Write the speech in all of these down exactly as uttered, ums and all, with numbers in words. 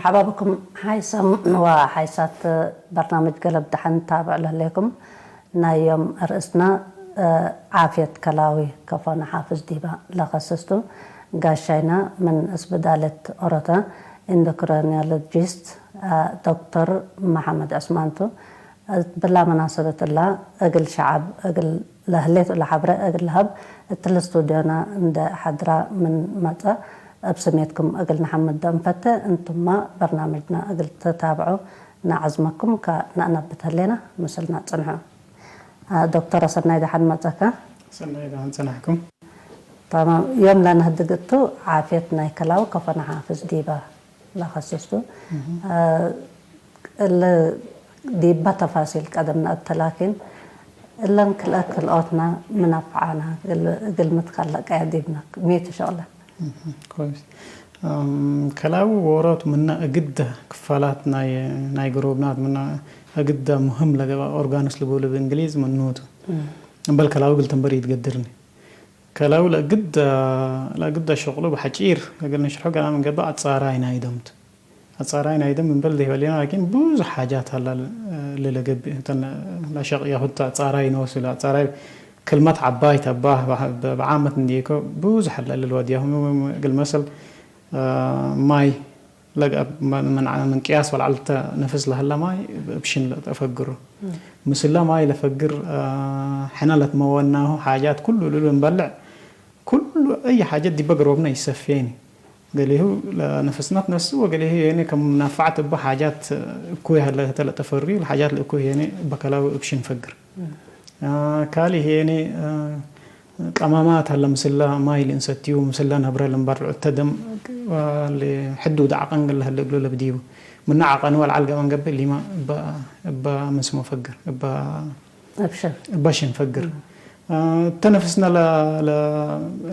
ሐባብኩም ሓይሰም ወሓይሳት በርናምጅ ገለብ ደሐን ታብዕ ለህሌኩም። ናይ ዮም አርእስና፣ እ፣ ዓፍየት ከላዊ ከፎነ ሓፍዝ ዲበ ለከስስ ቱ። ጋሻይና ምን እስብዳለት ኦሮተ ኢንዶክሪኖሎጂስት፣ እ፣ ዶክተር መሐመድ ዑስማን ቱ። እት ብላ መናሰበት እላ፣ እግል ሸዐብ እግል ለህሌት ለሐብረ እግል ለሀብ፣ እትሊ ስቱድዮና እንዴ ሐድራ ምን መጸ፣ እብ ስሜትኩም እግል ነሐምዶ እንፈቴ። እንቱመ በርናምጅና እግል ትታብዑ ነዐዝመኩም ከነአነብት ህሌና፣ ምስልና ጽንሑ። አ፣ ዶክተር፣ ሰናይ ደሐን መጸከ። ሰናይ ደሐን ጸናሕኩም። ተማም። ዮም ለነህድግ እቱ፣ ዓፍየት ናይ ከላዊ ከፎነ ሓፍዝ ዲበ ለከስስ ቱ። እህ። አ፣ እለ ዲበ ተፋሲል ቀደም ነአተ፣ ላኪን እለን ክልኤ ክልኦትነ ምን አፍዓነ እግል፣ እግል ምትከለቀየ ዲብነ ሚ ቱ ሸቅለ? እህ፣ ኮይስ። አም፣ ከላዊ ዎሮት ምነ እግደ ክፋላት ናይ፣ ናይ ግሩብናት ምነ እግደ ሙህም ለገብአ ኦርጋንስ ልቡሉ ብእንግሊዝ ምኑ ቱ። እም። እምበል ከላዊ እግል ትንበር ኢትገድርኒ። ከላዊ ለእግድ፣ ለእግድ ሸቅሉ ብሐጪር እግል ንሽርሖ ገና ምን ገብእ አጻራይ ናይ ደም ቱ። አጻራይ ናይ ደም እምበል ዲበ ሌና ላኪን ብዙሕ ሓጃት ሀላ ለ-፣ ለለገብእ እንተን ለሸቅያሁ ቱ አጻራይ ኖሱ ለአጻራይ ክልመት ዐባይ ተባህ በ-፣ በ-፣ በዓመት እንዲኮ ብዙሕ ሀላ ለልወድያሁ እግል መሰል፣ አ፣ ማይ ለገአብ ምን፣ ምን፣ ምን ቅያስ ወለዐል ተ ነፍስ ለሀለ ማይ እብ ሽን ለተፈግሩ። እም። ምስለ ማይ ለፈግር፣ አ፣ ሕነ ለትመወናሁ ሓጃት ኩሉ እሉ እንበልዕ፣ ኩሉ አይ ሓጀት ዲበ ገሮብነ ኢሰፌኒ። ገሌሁ ለነፍስና ትነስእ ወገሌሁ የኔ ከም ናፋዕት እበ ሓጃት እኩይ ሀለ ህተ ለተፈርዩ፣ ለሓጃት ለእኩይ የኔ እበ ከላዊ እብ ሽን ፈግር። እም። አ፣ ካልእ ህዬኒ፣ አ፣ ቀማማት ሀለ ምስለ ማይ ልእንሰትዩ፣ ምስለ ነብረ ልንበርዑ፣ እተ ደም፣ አ፣ ለ-፣ ሕዱድ ዐቀን እግል ለህለ እግሉ ለብድዩ። ምነ ዐቀኑ ወለዐል ገመን ገብእ ሊመ እበ፣ እበ ምን ስሞ ፈግር፣ እበ፣ እብ ሽን። እበ ሽን ፈግር። እም። አ፣ እተ ነፍስነ ለ-፣ ለ-፣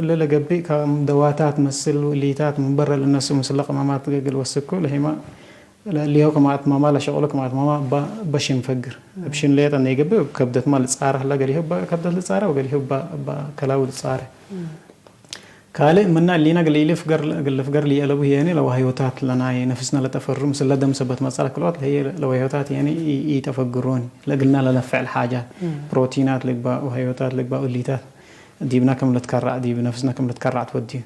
እለ ለገብእ ከም ደዋታት መስል ወእሊታት ምን በረ ልነስኡ ምስለ ቀማማት እግል ወስኩ ለሂመ ለእሊሁ ክም አትማማ፣ ለሸቅሉ ክም አትማማ እበ፣ እበ ሽን ፈግር። እብ ሽን ሌጠ እንዴ ገብእ፣ እብ ከብደትማ ልጻረ ህለ፣ ገሌሁ እበ ከብደት ልጻረ ወገሌሁ እበ፣ እበ ከላዊ ልጻረ። ካልእ ምነ እሊነ እግል ኢልፍገር፣ እግል ልፍገር ለኢአለቡ ህዬኒ ለዋህዮታት ለናይ ነፍስነ ለጠፈሩ፣ ምስለ ደም ሰበት መጸ ለክልኦት ለህዬ ለዋህዮታት ህዬኒ ኢ-፣ ኢጠፈግሮኒ። ለእግልነ ለነፍዕ ለሓጃት፣ ፕሮቲናት ልግባእ፣ ዋህዮታት ልግባእ፣ እሊታት ዲብነ ክም ልትከረዕ፣ ዲብ ነፍስነ ክም ልትከረዕ ትወድዩ።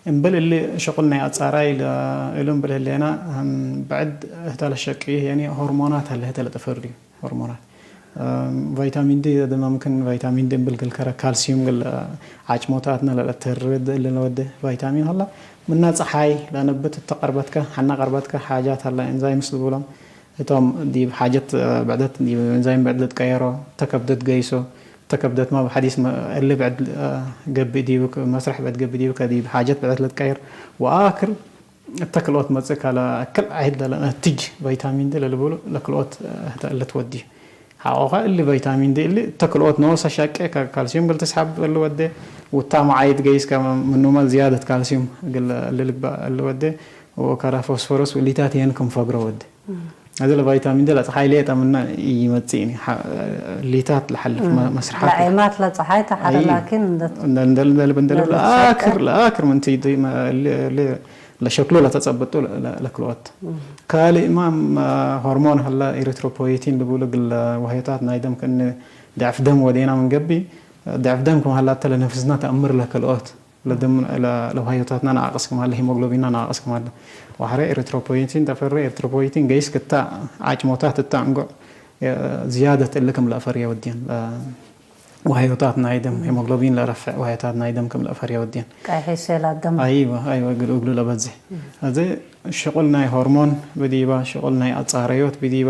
እምበል እሊ ሸቁል ናይ አጻራይ ለ-፣ እሉ እምበል ህሌነ፣ እም፣ ብዕድ ህተ ለሸቅዩ ህዬኒ ሆርሞናት ሀለ ህተ ለጠፈርዩ። ሆርሞናት። እም፣ ቫይታሚን ዲ፣ ደመ ምክን ቫይታሚን ዲ እምብል ግል ከረ፣ ካልሲዩም ግል፣ እ፣ ዓጭሞታትነ ለለተርድ እሊ ለወዴ ቫይታሚን ሀላ። ምነ ጸሓይ ለነብት እተ ቀርበትከ፣ ሐነ ቀርበትከ ሓጃት ሀላ፣ ኤንዛይምስ ልቡሎም። እቶም ዲብ ሓጀት፣ እ፣ ብዕደት፣ ዲብ ኤንዛይም ብዕድ ልትቀየሮ፣ እተ ከብደት ገይሶ፣ እተ ከብደትማ ብሐዲስ መ-፣ እሊ ብዕድ፣ እ፣ ገብእ ዲቡ፣ መስረሕ ብዕድ ገብእ ዲቡ፣ ከዲብ ሓጀት ብዕደት ልትቀየር፣ ወአክር እተ ክልኦት መጽእ፣ ካለ ክል ዐይድ ለለነትጅ ቫይታሚን ዲ ለልቡሉ ለክልኦት፣ እ፣ ህተ እለ ትወዲ። ሐቆከ እሊ ቫይታሚን ዲ እሊ እተ ክልኦት ኖሰ ሸቄ፣ ከ-፣ ካልሲዩም እግል ትስሐብ እሊ ወዴ፣ ውታሙ ዐይድ ገይስ ከ-፣ ምኑመ ዝያደት ካልሲዩም እግል እሊ ልግበእ እሊ ወዴ፣ ወከረ ፎስፎረስ ወእሊታት ይሄን ክም ፈግሮ ወዴ። እም። አዜ ለቫይታሚን ዲ ለጸሓይ ሌጠ ምነ ኢመጽእኒ፣ ሐ-፣ ሊታት ለሐልፍ እም። መ-፣ መስርሓት ለዔማት ለጸሓይ ተሐረ፣ አይ፣ ላኪን እንደ እንደ፣ እንደ፣ እንደ፣ እንደ፣ እንደ ለልብለ ለልብለ ለአክር፣ ሸቀ። ለአክር ምን ትይዲ መ-፣ ለ-፣ ለ-፣ ለሸክሉ ለተጸብጡ ለ-፣ ለ-፣ ለክልኦት። እም። ካልእ ማም ሆርሞን ሀለ፣ ኤሪትሮፖየቲን ልቡሉ እግል ዋህዮታት ናይ ደም፣ ከእነ ደዕፍ ደም ወዴና ምን ገብእ፣ ደዕፍ ደም ክም ሀላተ ለነፍስና ተአምር ለክልኦት። ለደም፣ ለ-፣ ለውሃዮታትና ነቃቅስ ክም ሀለ፣ ሂሞግሎቢንና ነቃቅስ ክም ሀለ። ወሐሬ ኤሪትሮፖየቲን ተፈሪ፣ ኤሪትሮፖየቲን ገይስ ክታ ዓጭሞታት እታ እንጎዕ፣ የ-፣ ዝያደት እሊ ክም ለአፈርየ ወድየን። ለ-፣ ውሃዮታት ናይ ደም፣ ሂሞግሎቢን ለረፍዕ ውሃዮታት ናይ ደም ክም ለአፈርየ ወድየን። ቀይሕ ሴላት ደም። አይወ፣ አይወ፣ እግል እግሉ ለበዝሕ። እም። አዜ ሽቁል ናይ ሆርሞን ብዲባ፣ ሽቁል ናይ አጻረዮት ብዲባ፣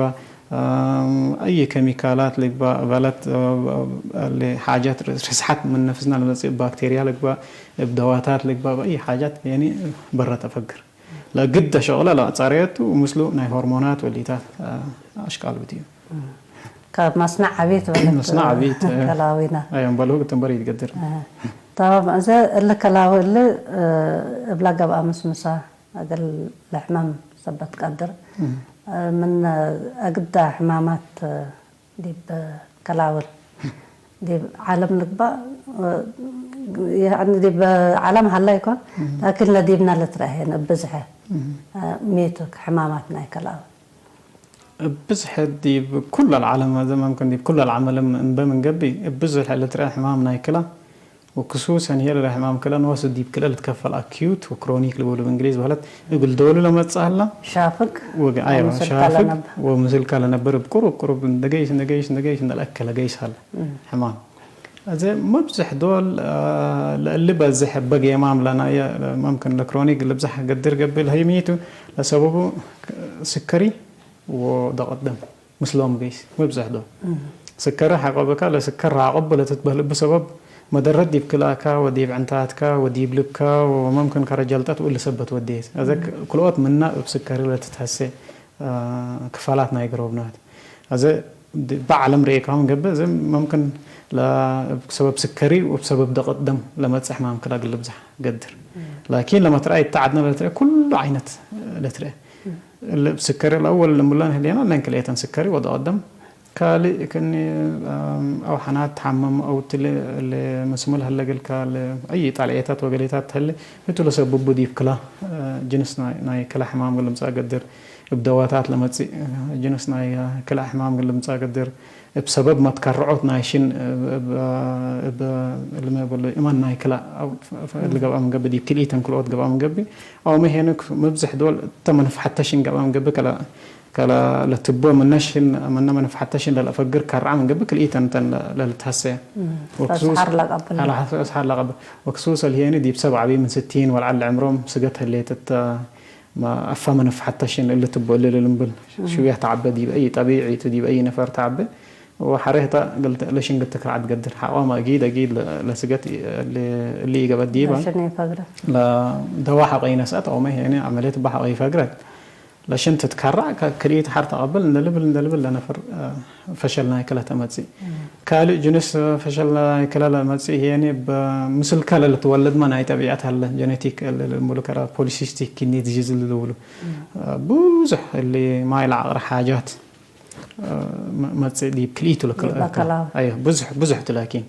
አም፣ አይ ኬሚካላት ልግባእ፣ በለት፣ አ፣ አ፣ አ፣ ሓጃት ርስ-፣ ርስሓት ምን ነፍስና ለመጽእ፣ ባክቴርያ ልግባእ፣ እብ ደዋታት ልግባእ፣ በአይ ሓጃት ያኒ በረ ተፈግር። ለግደ ሸቅለ ለአጻረየቱ ምስሉ ናይ ሆርሞናት ወሊታት፣ አ፣ አሽቃል ብትዩ። ከመስናዕ ዐቢት በለት መስናዕ ዐቢት፣ አ፣ ከላዊና። አይ፣ እምበልሁ ግትንበር ይትገድር። አ፣ ተማም። እዘ እሊ ከላዊ እሊ፣ አ፣ እብላ ገብአ ምስምሳ እግል ለሕመም ሰበት ቀድር። እም። ምን አግዳ ሕማማት ዲብ ከላውል። ዲብ ዓለም ልግባእ፣ ያኒ ዲብ ዓለም ሀላ ይኮን፣ ላኪን ለዲብና ልትረአ ህዬ እብ ብዝሐ ሚ ቱ ሕማማት ናይ ከልአው። እብ ብዝሐ ዲብ ኩሉ ለዓለም፣ አዜ መምክን ዲብ ኩሉ ለዓለም እንበ ምን ገብእ፣ እብ ብዝሕ ልትረአ ሕማም ናይ ክልአ፣ ወክሱሰን ህዬ ለሕማም ክልአ ኖሱ ዲብ ክልአ ልትከፈል፣ አክዩት ወክሮኒክ ልቡሉ ብእንግሊዝ በህለት፣ እግል ዶሉ ለመጽእ ሀላ፣ ሻፍግ ወገ-፣ አይወ፣ ወምስልካ ሻፍግ ለነብር። ወምስልካ ለነብር፣ እብ ቁሩብ ቁሩብ እንደ ገይስ፣ እንደ ገይስ፣ እንደ ገይስ፣ እንደ ለአከለ ገይስ ሀለ ሕማም። አዜ መብዝሕ ዶል፣ አ፣ ለእሊ በዝሕ እበ ጌማም ለናየ፣ መምክን ለክሮኒክ ልብዛሕ ገድር ገብእ ለህይ ሚ ቱ፣ ለሰበቡ ስከሪ ወደቀት ደም ምስሎም ገይስ መብዝሕ ዶል። ስከሪ ሐቆ ብካ፣ ለስከር ራቅብ ለትትበህል እቡ ሰበብ መደረት ዲብ ክልአካ ወዲብ ዕንታትካ ወዲብ ልብካ ወመምክን ከረ ጀልጠት ወእሊ ሰበት ወዴት። አዜ ክልኦት ምና እብ ስከሪ ለትትሐሴ፣ አ፣ ክፋላት ናይ ግሮብናት። አዜ ድ-፣ በዐለም ርኤካም ገብእ፣ እዜ መምክን ለ-፣ እብ ሰበብ ስከሪ ወእብ ሰበብ ደቀት ደም ለመጽእ ሕማም ክልአ እግል ልብዛሕ ገድር። ላኪን ለመትረአይ እተ ዐድነ ለትረአ ኩሉ ዓይነት ለትረአ። እለ እብ ስከሪ ለአወል ለሙላን ህሌና፣ እለን ክልኤተን ስከሪ ወደቀት ደም። ካልእ ክኒ፣ አም፣ አው ሐናት ተሐመም አው ትል-፣ ለመስሙል ሀለ እግልካ፣ ለአይ ጣልዔታት ወገሌታት ተህሌ፣ ህቱ ለሰብቡ ዲብ ክላ፣ አ፣ ጅንስ ናይ፣ ናይ ክላ ሕማም እግል ልምጸእ ገድር። እብ ደዋታት ለመጽእ ጅንስ ናይ ክልአ ሕማም እግል ልምጸእ ገድር። እብ ሰበብ መትከርዖት ናይ ሽን እብ፣ እብ፣ እብ፣ እልመ በሎ እማን ናይ ክልአ አው እሊ ገብአ ምን ገብእ፣ ዲብ ክልኢተን ክልኦት ገብአ ምን ገብእ፣ አውመ ሄንክ መብዝሕ ዶል እተ መነፍሐተ ሽን ገብአ ምን ገብእ፣ ከለ፣ ከለ ለትቦ ምነ ሽን፣ ምነ መነፍሐተ ሽን ለለአፈግር ከርዐ ምን ገብእ፣ ክልኢተን ተን ለ-፣ ለልትሐሰየ። ወክሱስ-፣ አስሓር ለቀብል። አለ አስሓር ለቀብል። ወክሱስ አልሄኒ ዲብ ሰብ ዐቢ ምን ስቲን ወለዐል ዕምሮም ስገት ህሌት እተ፣ ማ አፋ መነፍሐተ ሽን እሊ ትቦ እሊ ልንብል፣ ሽውያ ተዐበ ዲብ አይ ጠቢዒ ቱ፣ ዲብ አይ ነፈር ተዐበ፣ ወሐሬ ህታ እግል ተ-፣ ለሽን እግል ትክርዐ ትገድር። ሐቆመ አጊድ አጊድ ለ-፣ ለስገት ለ-፣ እሊ ኢገበት ዲባ፣ ለሽን ኢፈግረት። ለደዋ ሐቆ ኢነስአት፣ አውመ ሄነ ዐመልየት እባ ሐቆ ኢፈግረት። ለሽን ትትከረዕ፣ ከ-፣ ክልኢት ሐር ተቀብል፣ እንደ ልብል፣ እንደ ልብል ለነፈር፣ አ፣ ፈሸል ናይ ክለ ተመጽእ። ካልእ ጅንስ ፈሸል ናይ ክለ ለመጽእ ህዬኒ፣ እብ ምስልከ ለልትወለድመ ናይ ጠቢዐት ሀለ፣ ጀነቲክ እሊ ልብሉ ከረ ፖሊሲስቲክ ኪድኒ ዲዚዝ እሊ ልብሉ። ብዙሕ እሊ ማይ ለዐቅር ሓጃት መ-፣ መጽእ ዲብ ክልኢቱ ለክል-፣ ዲብ አካላዊ። አዮ፣ ብዙሕ፣ ብዙሕ ቱ ላኪን።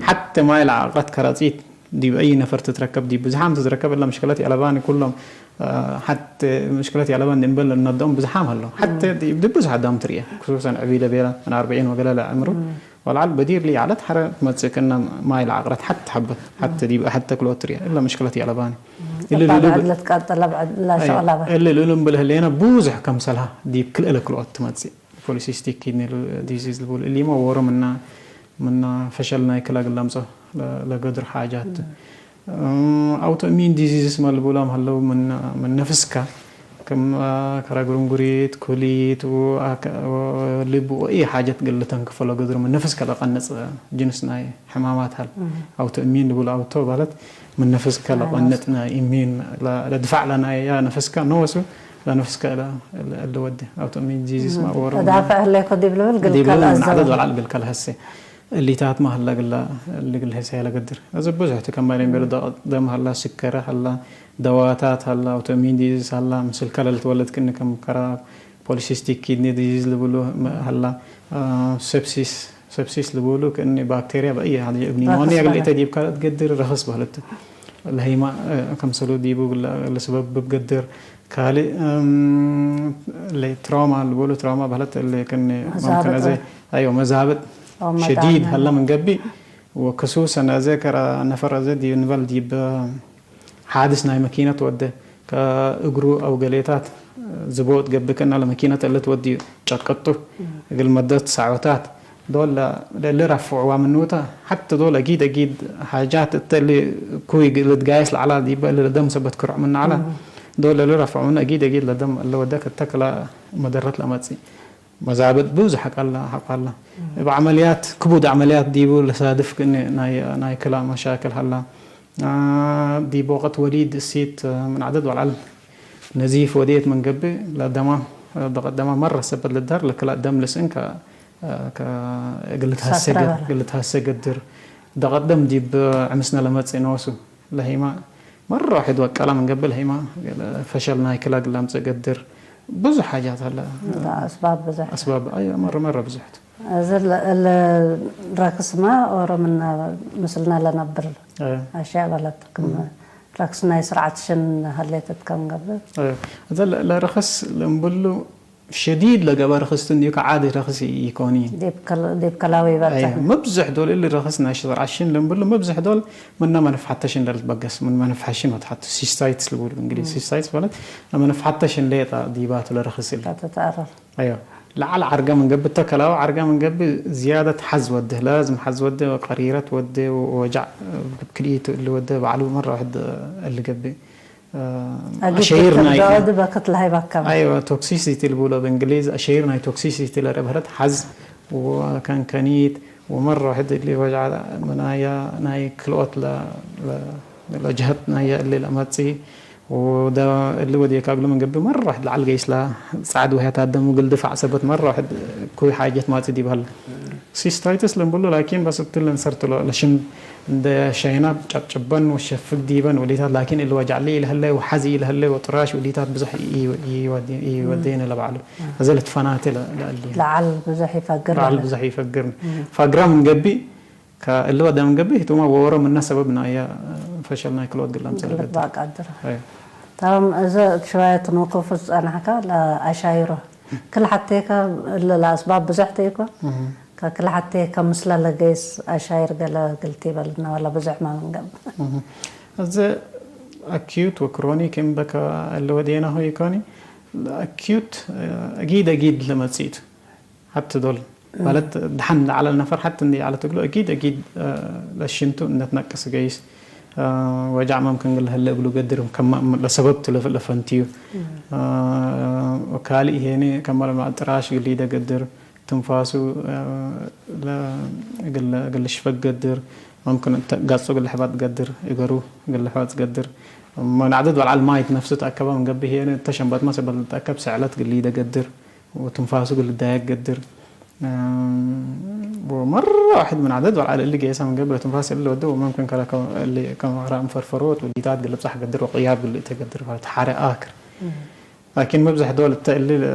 ሐቴ ማይ ለዐቅረት ከረጺት ዲብ አይ ነፈር ትትረከብ፣ ዲብ ብዝሓም ትትረከብ፣ እለ ምሽክለት የአለባኒ ኩሎም፣ አ፣ ሐቴ ምሽክለት የአለባን እንዴ እምበል እነደኦም ብዝሓም ሀለው። ሐቴ ዲብ፣ ዲብ ብዙሕ አዳም ትርኤ፣ ክሱሰን ዕቢ ለቤለ ምን አርበዒን ወገለ ለዕምሩ፣ ወለዐል በዲር ሊ ዐለት ሐረ ትመጽእ ክእነ ማይ ለዐቅረት ሐቴ ሐበት፣ ሐቴ ዲብ ሐቴ ክልኦት ትርኤ፣ እለ ምሽክለት የአለባኒ። እሊ እባ ልሉ ብዕድ ለትቀጥለ ብዕድ አዮ፣ ለሸቅለ በ። እሊ ልሉ እምብል ህሌነ ብዙሕ ከምሰልሃ ዲብ ክልኤ ለክልኦት ትመጽእ። ፖሊሲስቲክ ኪድኒ ዲዚዝ ልቡል እሊመ ዎሮ ምና፣ ምና ፈሸል ናይ ክለ እግል ለምጸኦ ለ-፣ ለገድር ሓጃት። እም፣ አውቶ ኢሚን ዲዚዝስ መ ልቡላም ሀለው ምነ፣ ምን ነፍስከ፣ ክም፣ አ፣ ከረ ግርንጉሪት፣ ኩሊት ወአከ-፣ ወልብ ወኢ ሓጀት እግል ልተንክፎ ለገድር ምን ነፍስከ ለቀንጽ ጅንስ ናይ ሕማማት ሀል። አውቶ ኢሚን ልቡል አውቶ ባለት ምን ነፍስከ ለቀንጽ ናይ ኢሚን ለ-፣ ለድፋዕ ለናይ ያ ነፍስከ ኖሱ ለነፍስከ እለ፣ እለ፣ እለ ወዴ። አውቶ ኢሚን ዲዚዝስ መ ዎሮ ተዳፍዕ ህሌኮ ዲብ ልብል ዲብ ግልከል ልብል ምን አዘበ። ዐደድ ወለዐል ግልከል ሀሴ። እሊታት መ ሀላ እግለ፣ እሊ እግል ሄሳየ ለገድር። እዝ ብዙሕ ቲ ከማይ ለእምቤሉ ደም ሀላ፣ ስከረ ሀላ፣ ደዋታት ሀላ፣ አውቶኢሚን ዲዚዝ ሀላ፣ ምስልከ ለልትወለድ ክእኒ ከም ከራ፣ ፖሊሲስቲክ ኪድኒ ዲዚዝ ልብሉ ሀላ፣ አ፣ ሰፕሲስ፣ ሰፕሲስ ልብሉ ክእኒ ባክቴርያ በአየ ሀለ፣ እብ ኒሞንያ ረክስ እግል በለ። ኢተ ዲብካ ለትገድር ረክስ በህለት። ለህይማ፣ አ፣ ከምሰሉ ዲቡ እግለ፣ እግለ ሰበብ እብ ገድር። ካልእ፣ እም፣ እለ ትራውማ ልቦሉ፣ ትራውማ በህለት እለ ክን መዛብጥ መምከን አዜ፣ ወይ? አይወ፣ መዛብጥ አው ሸዲድ መዳን ሀለ ምን ገብእ፣ ወክሱሰን አዜ ከረ ነፈር አዜ ዲ-፣ ንበል ዲብ ሓድስ ናይ መኪነት ወደ፣ ከእግሩ አው ገሌታት ዝቦ እት ገብእ ክእነ ለመኪነት እለ ትወድዩ ጨቅጡ፣ እግል መደት ሳዖታት፣ ዶል ለ-፣ ለእሊ ረፍዕዋ ምኑተ፣ ሐተ ዶል አጊድ አጊድ ሓጃት እተ እሊ ኩይ ግ-፣ ልትጋየስ ለዐላ ዲበ እሊ ለደም ሰበት ክርዕ ምነ ዐላ። ዶል ለእሊ ረፍዑ ምኑ አጊድ አጊድ ለደም እለ ወደ ክተ ክለ መደረት ለመጽእ። መዛብጥ ብዙሕ ሐቅ አለ፣ ሐቅ አለ። እብ ዐመልያት፣ ክቡድ ዐመልያት ዲቡ ለሳድፍ ክእኒ ናይ፣ ናይ ክለ መሻክል ሀላ። አ፣ ዲብ ወቅት ወሊድ እሲት ምን ዐደድ ወለዐል ነዚፍ ወዴት ምን ገብእ ለደማ፣ ደቀት ደማ መረ ሰበት ልዳር ለክለ ደም ልስእን ከ-፣ ከ-፣ እግል ልትሀሴ ሳትረ ገ-፣ በረ። እግል ልትሀሴ ገድር። ደቀት ደም ዲብ ዕምስነ ለመጽእ ኖሱ። ለህይማ መረ ዋሕድ ወቀለ ምን ገብእ ለህይማ ፈሸል ናይ ክለ እግል ለምጽእ ገድር። ብዙሕ ሓጃት ሀለ። እንተ አስባብ ብዙሕ። አስባብ፣ አይ፣ መረ፣ መረ ብዙሕ ቱ። እዚ ለ-፣ ለ-፣ ረክስመ ኦሮ ምነ ምስልነ ለነብር አየ። አሽያእ በለት ክም ረክስ ናይ ስርዓት ሽን ሀሌት እት ከም ገብእ። አየ። እዘ ለ-፣ ለረክስ ለእምብሉ ሸዲድ ለገበ ረክስ ቱ እንዲሁ ከዓዲ ረክስ ኢኮኒ። ዲብ ከል-፣ ዲብ ከላዊ አየ። ይበጽሕ። መብዝሕ ዶል እሊ ረክስ ናይ ስርዓት ሽን ለእምብሉ መብዝሕ ዶል ምነ መንፍሐተ ሽን ለልትበገስ፣ ምን መንፍሐ ሽን ወትሐቱ፣ ሲስታይትስ ልቡሉ ብእንግሊዝ። ሲስታይትስ ማለት መንፍሐተ ሽን ሌጠ ዲባቱ ለረክስ እሊ። ለትትአረር። አዮ። ለዐል ዐርገ ምን ገብእ፣ እተ ከላዊ ዐርገ ምን ገብእ ዝያደት ሐዝ ወድህ፣ ላዝም ሐዝ ወድህ፣ ቀሪረት ወድህ፣ ወወጃዕ ክልኢቱ እሊ ወድህ፣ በዕሉ መረ ዋሕድ እሊ ገብእ። አጊድ አሸይር ናይ ተብደኦ ድበ ክትለሀይ ባከመ። አይወ፣ ቶክሲሲቲ ልቡሎ ብእንግሊዝ፣ አሸይር ናይ ቶክሲሲቲ ለረብህረት ሐዝ ወከንከኒት ወመረ ዋሕድ እሊ ወጃዕ ምናያ ናይ ክልኦት ለ-፣ ለ-፣ ለጀሀት ናያ እሊ ለመጽኢ ወደ እሊ ወዴካ እግሉ ምን ገብእ መረ ዋሕድ ለዐል ገይስ ለጸዕድ ወህያት አደም እግል ድፋዕ ሰበት መረ ዋሕድ እኩይ ሓጀት ማጽእ ዲብ ሀለ። ሲስታይትስ ለእምብሉ ላኪን በስ እትለ እንሰርት ሎ ለሽን እንደ ሸይናብ ጨብጭበን ወሸፍግ ዲበን ወሊታት ላኪን እሊ ወጃዕሊ ኢለህለ ወሐዚ ኢለህለ ወጥራሽ ወሊታት ብዞሕ ኢወዴነ ለበዕሉ። እዘ ልትፈናቴ ለ-፣ ለእሊ ለዓል ብዙሕ ይፈግር ለዓል ለለ። ብዙሕ ይፈግር። ፈግራ ምን ገብእ ከእሊ ወደ ምን ገብእ ህቱማ ወወሮ ምነ ሰበብ ናየ ፈሸል ናይ ክልኦት ግላም ግልት ጸለበት። ባቃድር። አይ። ታም እዘ ሽዋየት ንኩፍ ጸናሕካ ለአሻይሮ። ክል ሐቴከ እለ ለአስባብ ብዙሕ ተኢኮ። እህ። ከክል ሐቴከ ምስለ ለገይስ አሻይር ገለ ግልት ይበልና ወለ ብዙሕ ማ ምን ገብእ። እህ። እዘ አክዩት ወክሮኒክ እምበከ እለ ወዴናሁ ኢኮኒ። አክዩት አጊድ አጊድ ለመጽኢቱ። ሐቲ ዶል ማለት ደሐን ለዐለ ነፈር ሐቲ እንዴ ዐለት እግሉ አጊድ አጊድ ለሽንቱ እንደ ትነቅስ ገይስ። ወጃዕ መምክን እግል ለህለ እግሉ ገድር ከማ ለሰበብ ቱ ለፈንትዩ። ወካልእ ሄኒ ከመ ለመዐል ጥራሽ እግል ሊደ ገድር። ትንፋሱ፣ እ፣ ለ-፣ እግል፣ እግል ልሽፈግ ገድር፣ መምክን እተ ገጹ እግል ልሕበጥ ገድር፣ እገሩ እግል ልሕበጥ ገድር። ምን ዐደድ ወለዐል ማይ ነፍሱ ተአከበ ምን ገብእ ህዬ፣ እተ ሸንበትመ ሰበት ልትአከብ ሰዕለት እግል ሊደ ገድር፣ ወትንፋሱ እግል ልዳየግ ገድር። እ፣ ወመረ ዋሕድ ምን ዐደድ ወለዐል እሊ ጌሰ ምን ገብእ ለትንፋስ እሊ ወደ ወመምክን ከለ ከ-፣ እሊ ከመ ራም ፈርፈሮት ወሊታት እግል ልብጻሕ ገድር ወቅያብ እግል ልእተ ገድር፣ ሐረ አክር። ላኪን መብዝሕ ዶል እተ እሊ፣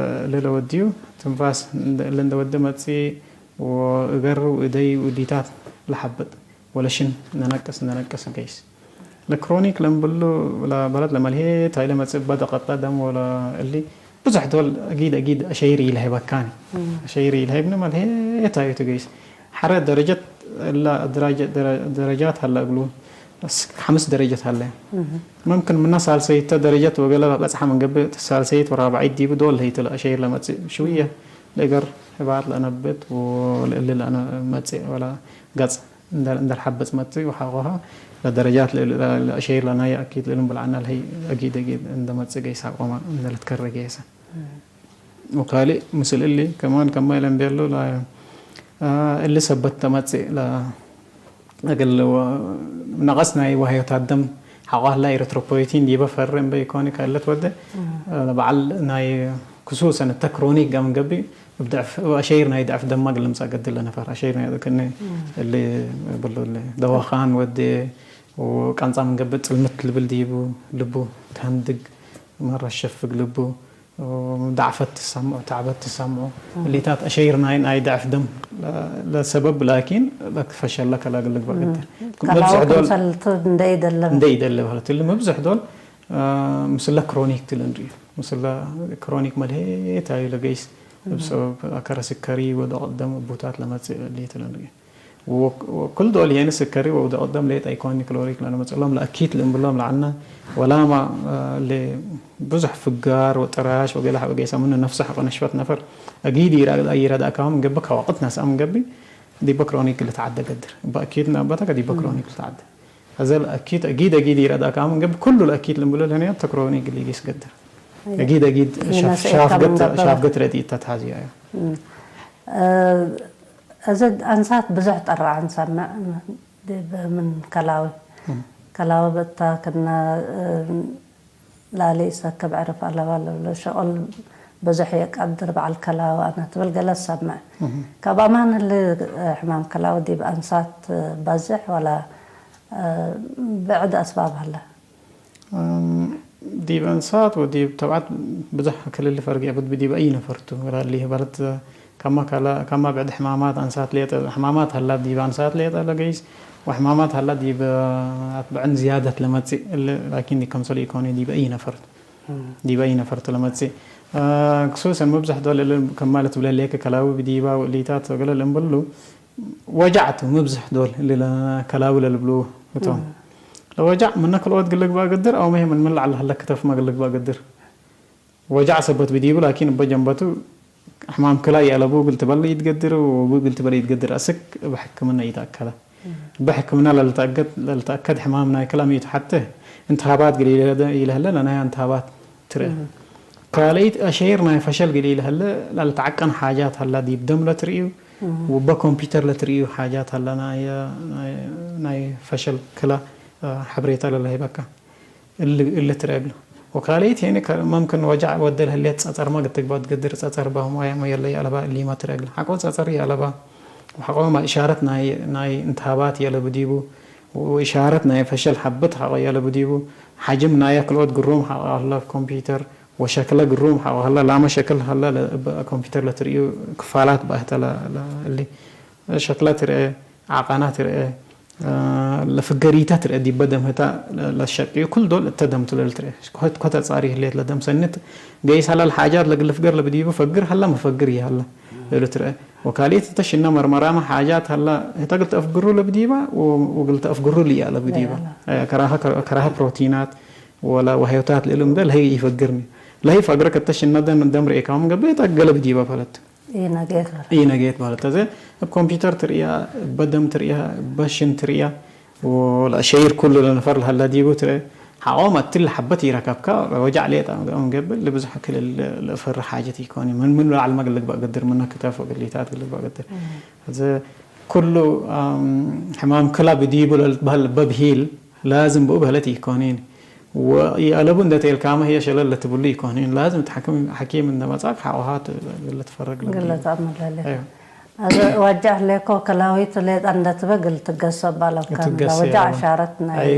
እሊ ለወድዩ ትንፋስ እንደ፣ እሊ እንደ ወደ መጽእ ወእገር ወእደይ ወዲታት ለሐብጥ ወለሽን ነነቅስ፣ ነነቅስ ገይስ። ለክሮኒክ ለምብሉ ለበለት ለመልሄት ሀይለ መጽእ በደቀጠ ደም ወለ እሊ ብዙሕ ዶል አጊድ፣ አጊድ አሸይር ኢለሀይበካኒ። እም። አሸይር ኢለሀይብኒ መልሄት ሀዩ ትገይስ። ሐረ ደረጀት እላ ድራጀ-፣ ደረ-፣ ደረጃት ሀለ እግሉ። በስ ሐምስ ደረጀት ሀለ። እህ። መምክን ምነ ሳልሰይተ ደረጀት ወገለ በጽሐ ምን ገብእ፣ ሳልሰይት ወራብዐይት ዲቡ ዶል ህይት ለአሸይር ለመጽእ። ሽውየ ለእገር ሕባጥ ለአነብት ወለእሊ ለአነ-፣ መጽእ ወለ ገጽ እንደ፣ እንደ ለሐበጽ መጽእ ወሐቆሀ ለደረጃት ለ-፣ ለ-፣ ለአሸይር ለናየ አኪድ ለእሉም ብልዓና ለህይ አጊድ አጊድ እንደ መጽእ ገይስ አቆመ እንደ ለትከረ ገይሰ። እህ። ወካልእ ምስል እሊ ከማን ከማይ ለእንቤሎ ላ-፣ አ፣ እሊ ሰበት ተመጽእ ለ-፣ እግል ወ-፣ ነቀስ ናይ ወህዮታት ደም ሐቆ ህላ ኤሪትሮፖይቲን ዲበ ፈሪ እምበ ኢኮኒ ከእለት ወደ፣ እም። አ፣ በዐል ናይ ክሱሰን እተ ክሮኒክ ገም ገብእ እብ ድዕፍ፣ አሸይር ናይ ድዕፍ ደማ እግል ልምጸእ ገድል ለነፈር። አሸይር ናይ ክእነ እም። እሊ ብሎ እሊ ደዋኻን ወዴ ወቀንጻ ምን ገብእ ጽልምት ልብል ዲቡ ልቡ ተህንድግ መረ ሸፍግ ልቡ። ዳዕፈት ትሰምዖ፣ ተዕበት ትሰምዖ፣ እም። እሊታት አሸይር ናይ፣ ናይ ደዕፍ ደም ለ-፣ ለሰበብ ላኪን ለክፈሸለ ከላ እግል ልግበእ እም። ገድር። ከላው መብዝሕ ዶል ክምሰል ቱ እንደ ኢደለ። እንደ ኢደለ በህለት። እሊ መብዝሕ ዶል፣ አ፣ ምስለ ክሮኒክ ትልንርእዩ። ምስለ ክሮኒክ መልሄት አዩ ለገይስ እም። እብ ሰበብ አከረ ስከሪ ወደቀት ደም እቡታት ለመጽእ እሊ ትልንርእዩ። ወክ-፣ ወክል ዶል ሄኒ ስከሪ ወውደ ቅደም ሌጠ ኢኮኒ ክሎሪክ ለነመጽእሎም ለአኪት ልእምብሎም ለዐልነ ወላማ፣ አ፣ ለ-፣ ብዙሕ ፍጋር ወጥራሽ ወገለ ሐቆ ገይሰ ምኑ ነፍሱ ሐቆ ነሽፈት ነፈር አጊድ ኢራ-፣ ኢረዳእካሆም እንገብእ ከወቅት ነስአም እንገብእ ዲበ ክሮኒክ ልትዓደ ገድር። እበ አኪት ናበተ ከዲበ እም። ክሮኒክ ልትዓደ። አዘ ለአኪት አጊድ አጊድ ኢረዳእካሆም እንገብእ ኩሉ ለአኪት ልእምብሎ ለህንያት ተክሮኒክ ሊጊስ ገድር። አየ። አጊድ አጊድ ሻፍ-፣ ይነስእ ሻፍገት፣ ከመንገብእ። ሻፍገት ረድኢት ተትሐዝዩ አዩ። እም። አ፣ እዘ አንሳት ብዙሕ ጠርዐ እንሰምዕ ዲብ ምን ከላዊ። እም። ከላዊ በታ ክነ፣ እ፣ ላሊ ኢሰክብ ዕርፍ አለበ ለብሎ ሸቁል ብዙሕ የቀድር በዐል ከላዊ አነ ትብል ገለ ትሰምዕ። እም። ካብ አማን እሊ ሕማም ከላዊ ዲብ አንሳት በዝሕ ወላ፣ እ፣ ብዕድ አስባብ ሀለ? እም፣ ዲብ አንሳት ወዲብ ተብዓት ብዞሕ ክል እሊ ፈርቅ የአብድ። ዲብ አይ ነፈር ቱ ላሊ በለት ከማ ካላ፣ ከማ ብዕድ ሕማማት አንሳት ሌጠ፣ ሕማማት ሀላ ዲብ አንሳት ሌጠ ለገይስ ወሕማማት ሀላ ዲብ አትብዕን ዝያደት ለመጽእ እሊ ላኪን ዲብ ከምሰሉ ኢኮኒ ዲብ አይ ነፈር ቱ። ዲብ አይ ነፈር ቱ ለመጽእ። አ፣ ክሱሰን መብዝሕ ዶል እሊ ከማለት ብለ ሌከ ከላዊ ብዲባ ወእሊታት ወገለ ለእምብሉ ወጃዕ ቱ መብዝሕ ዶል እሊ ለከላዊ ለልብሉ እቶም። ለወጃዕ ምነ ክልኦት ግል ልግባእ ገድር አው መ ምን ምን ለዐለ ሀለ ክተፍመ ግል ልግባእ ገድር። ወጃዕ ሰበት ብዲቡ ላኪን እበ ጀንበቱ ሕማም ክላ ይአለቡ እግል ትበል ኢትገድር ወቡ እግል ትበል ኢትገድር። አስክ እብ ሕክምና ኢተአከደ። እበ ሕክምና ለልትአገድ፣ ለልትአከድ ሕማም ናይ ክላ ሚ ቱ ሐቴ እንትሃባት እግል ኢለሀደ፣ ኢለሀለ ለናይ እንትሃባት ትርአ። ካልአይት አሸይር ናይ ፈሸል እግል ኢለሀለ ለልትዐቀን ሓጃት ሀላ ዲብ ደም ለትርእዩ ወእበ ኮምፒተር ለትርእዩ ሓጃት ሀላ ናይ፣ ናይ፣ ናይ ፈሸል ክላ ሐብሬታ ለለህይበካ። እሊ፣ እሊ ትረአ እግሉ። ወካልአይት ሄኒ ከ-፣ መምክን ወጃዕ ወደ ለህሌት ጸጸርመ እግል ትግበእ ትገድር። ጸጸር በህም ዋያም ወየለ ይአለባ እሊመ ትረአ እግሉ። ሐቆ ጸጸር ይአለባ፣ ወሐቆ እሻረት ናይ፣ ናይ እንትሃባት ይአለቡ ዲቡ፣ ወእሻረት ናይ ፈሸል ሐብት ሐቆ ይአለቡ ዲቡ፣ ሐጅም ናየ ክልኦት ግሩም ሐቆ ሀለ ኮምፒተር፣ ወሸክለ ግሩም ሐቆ ሀለ፣ ላመ ሸክል ሀለ ለ-፣ እብ ኮምፒተር ለትርእዩ ክፋላት ባህተ ለ-፣ ለ-፣ እሊ ሸክለ ትርአ፣ ዐቀና ትርአ፣ ለፍገሪተ ትርአ፣ ዲበ ደም ህታ ለሸቅዩ፣ ኩል ዶል እተ ደም ቱ ለልትርአ። ኮተ ጻሪ ህሌት ለደም ሰኒት ገይስ ሀላ ለሓጃት ለግል ፍገር ለብዲቡ ፈግር ሀላ መፈግር ይሀላ እሉ ትርአ። ወካልኢት እተ ሽነ መርመራመ ሓጃት ሀላ ህተ እግል ተአፍግሩ ለብዲባ ወ-፣ ወእግል ተአፍግሩ ልያ ለብዲባ። ለያ። ከራሀ፣ ከራሀ ፕሮቲናት ወላ ወህዮታት ለእሉ እንደ ለህይ ኢፈግርኒ። ለህይ ፈግረክ እተ ሽነ ደም፣ ደም ርኤካም ገብእ ህተ እገለ ብዲባ ፈለት። ኢነጌት በለ። ኢነጌት በለ። ተዘ እብ ኮምፒተር ትርእያ፣ እበ ደም ትርእያ፣ እበ ሽን ትርእያ፣ ወለአሸይር ኩሉ ለነፈር ለሀላ ዲቡ ትርአ። ሐቆም እትሊ ሐበት ኢረከብካ፣ ወጃዕ ሌጠ አም ገብእ፣ ለብዝሕ ክል ለፈር ሓጀት ኢኮኒ። ምን፣ ምን ለዐልመ እግል ልግበእ ገድር፣ ምነ ክተፍ ወግሊታት እግል ልግበእ ገድር። እም። እዘ ኩሉ፣ አም፣ ሕማም ክላ ብዲቡ ለልትበህል በብሂል ላዝም ብኡ በህለት ኢኮኒን። ወኢአለቡ እንደ ቴልካመ ህዬ ሸለል ለትብሉ ኢኮኒን። ላዝም እት ሐኪም፣ ሐኪም እንደ መጻክ ሐቆሃ ት-፣ ለትፈረግ ለብዩ። ግለ ተአምር ለሌ። አዮ። አዘ ወጃዕ ሌኮ ከላዊቱ ሌጣ እንደ ትበ ግል ትገሰ ባለብካ። ትገሰ ወጃዕ ያባ። እሻረት ናይ አይ፣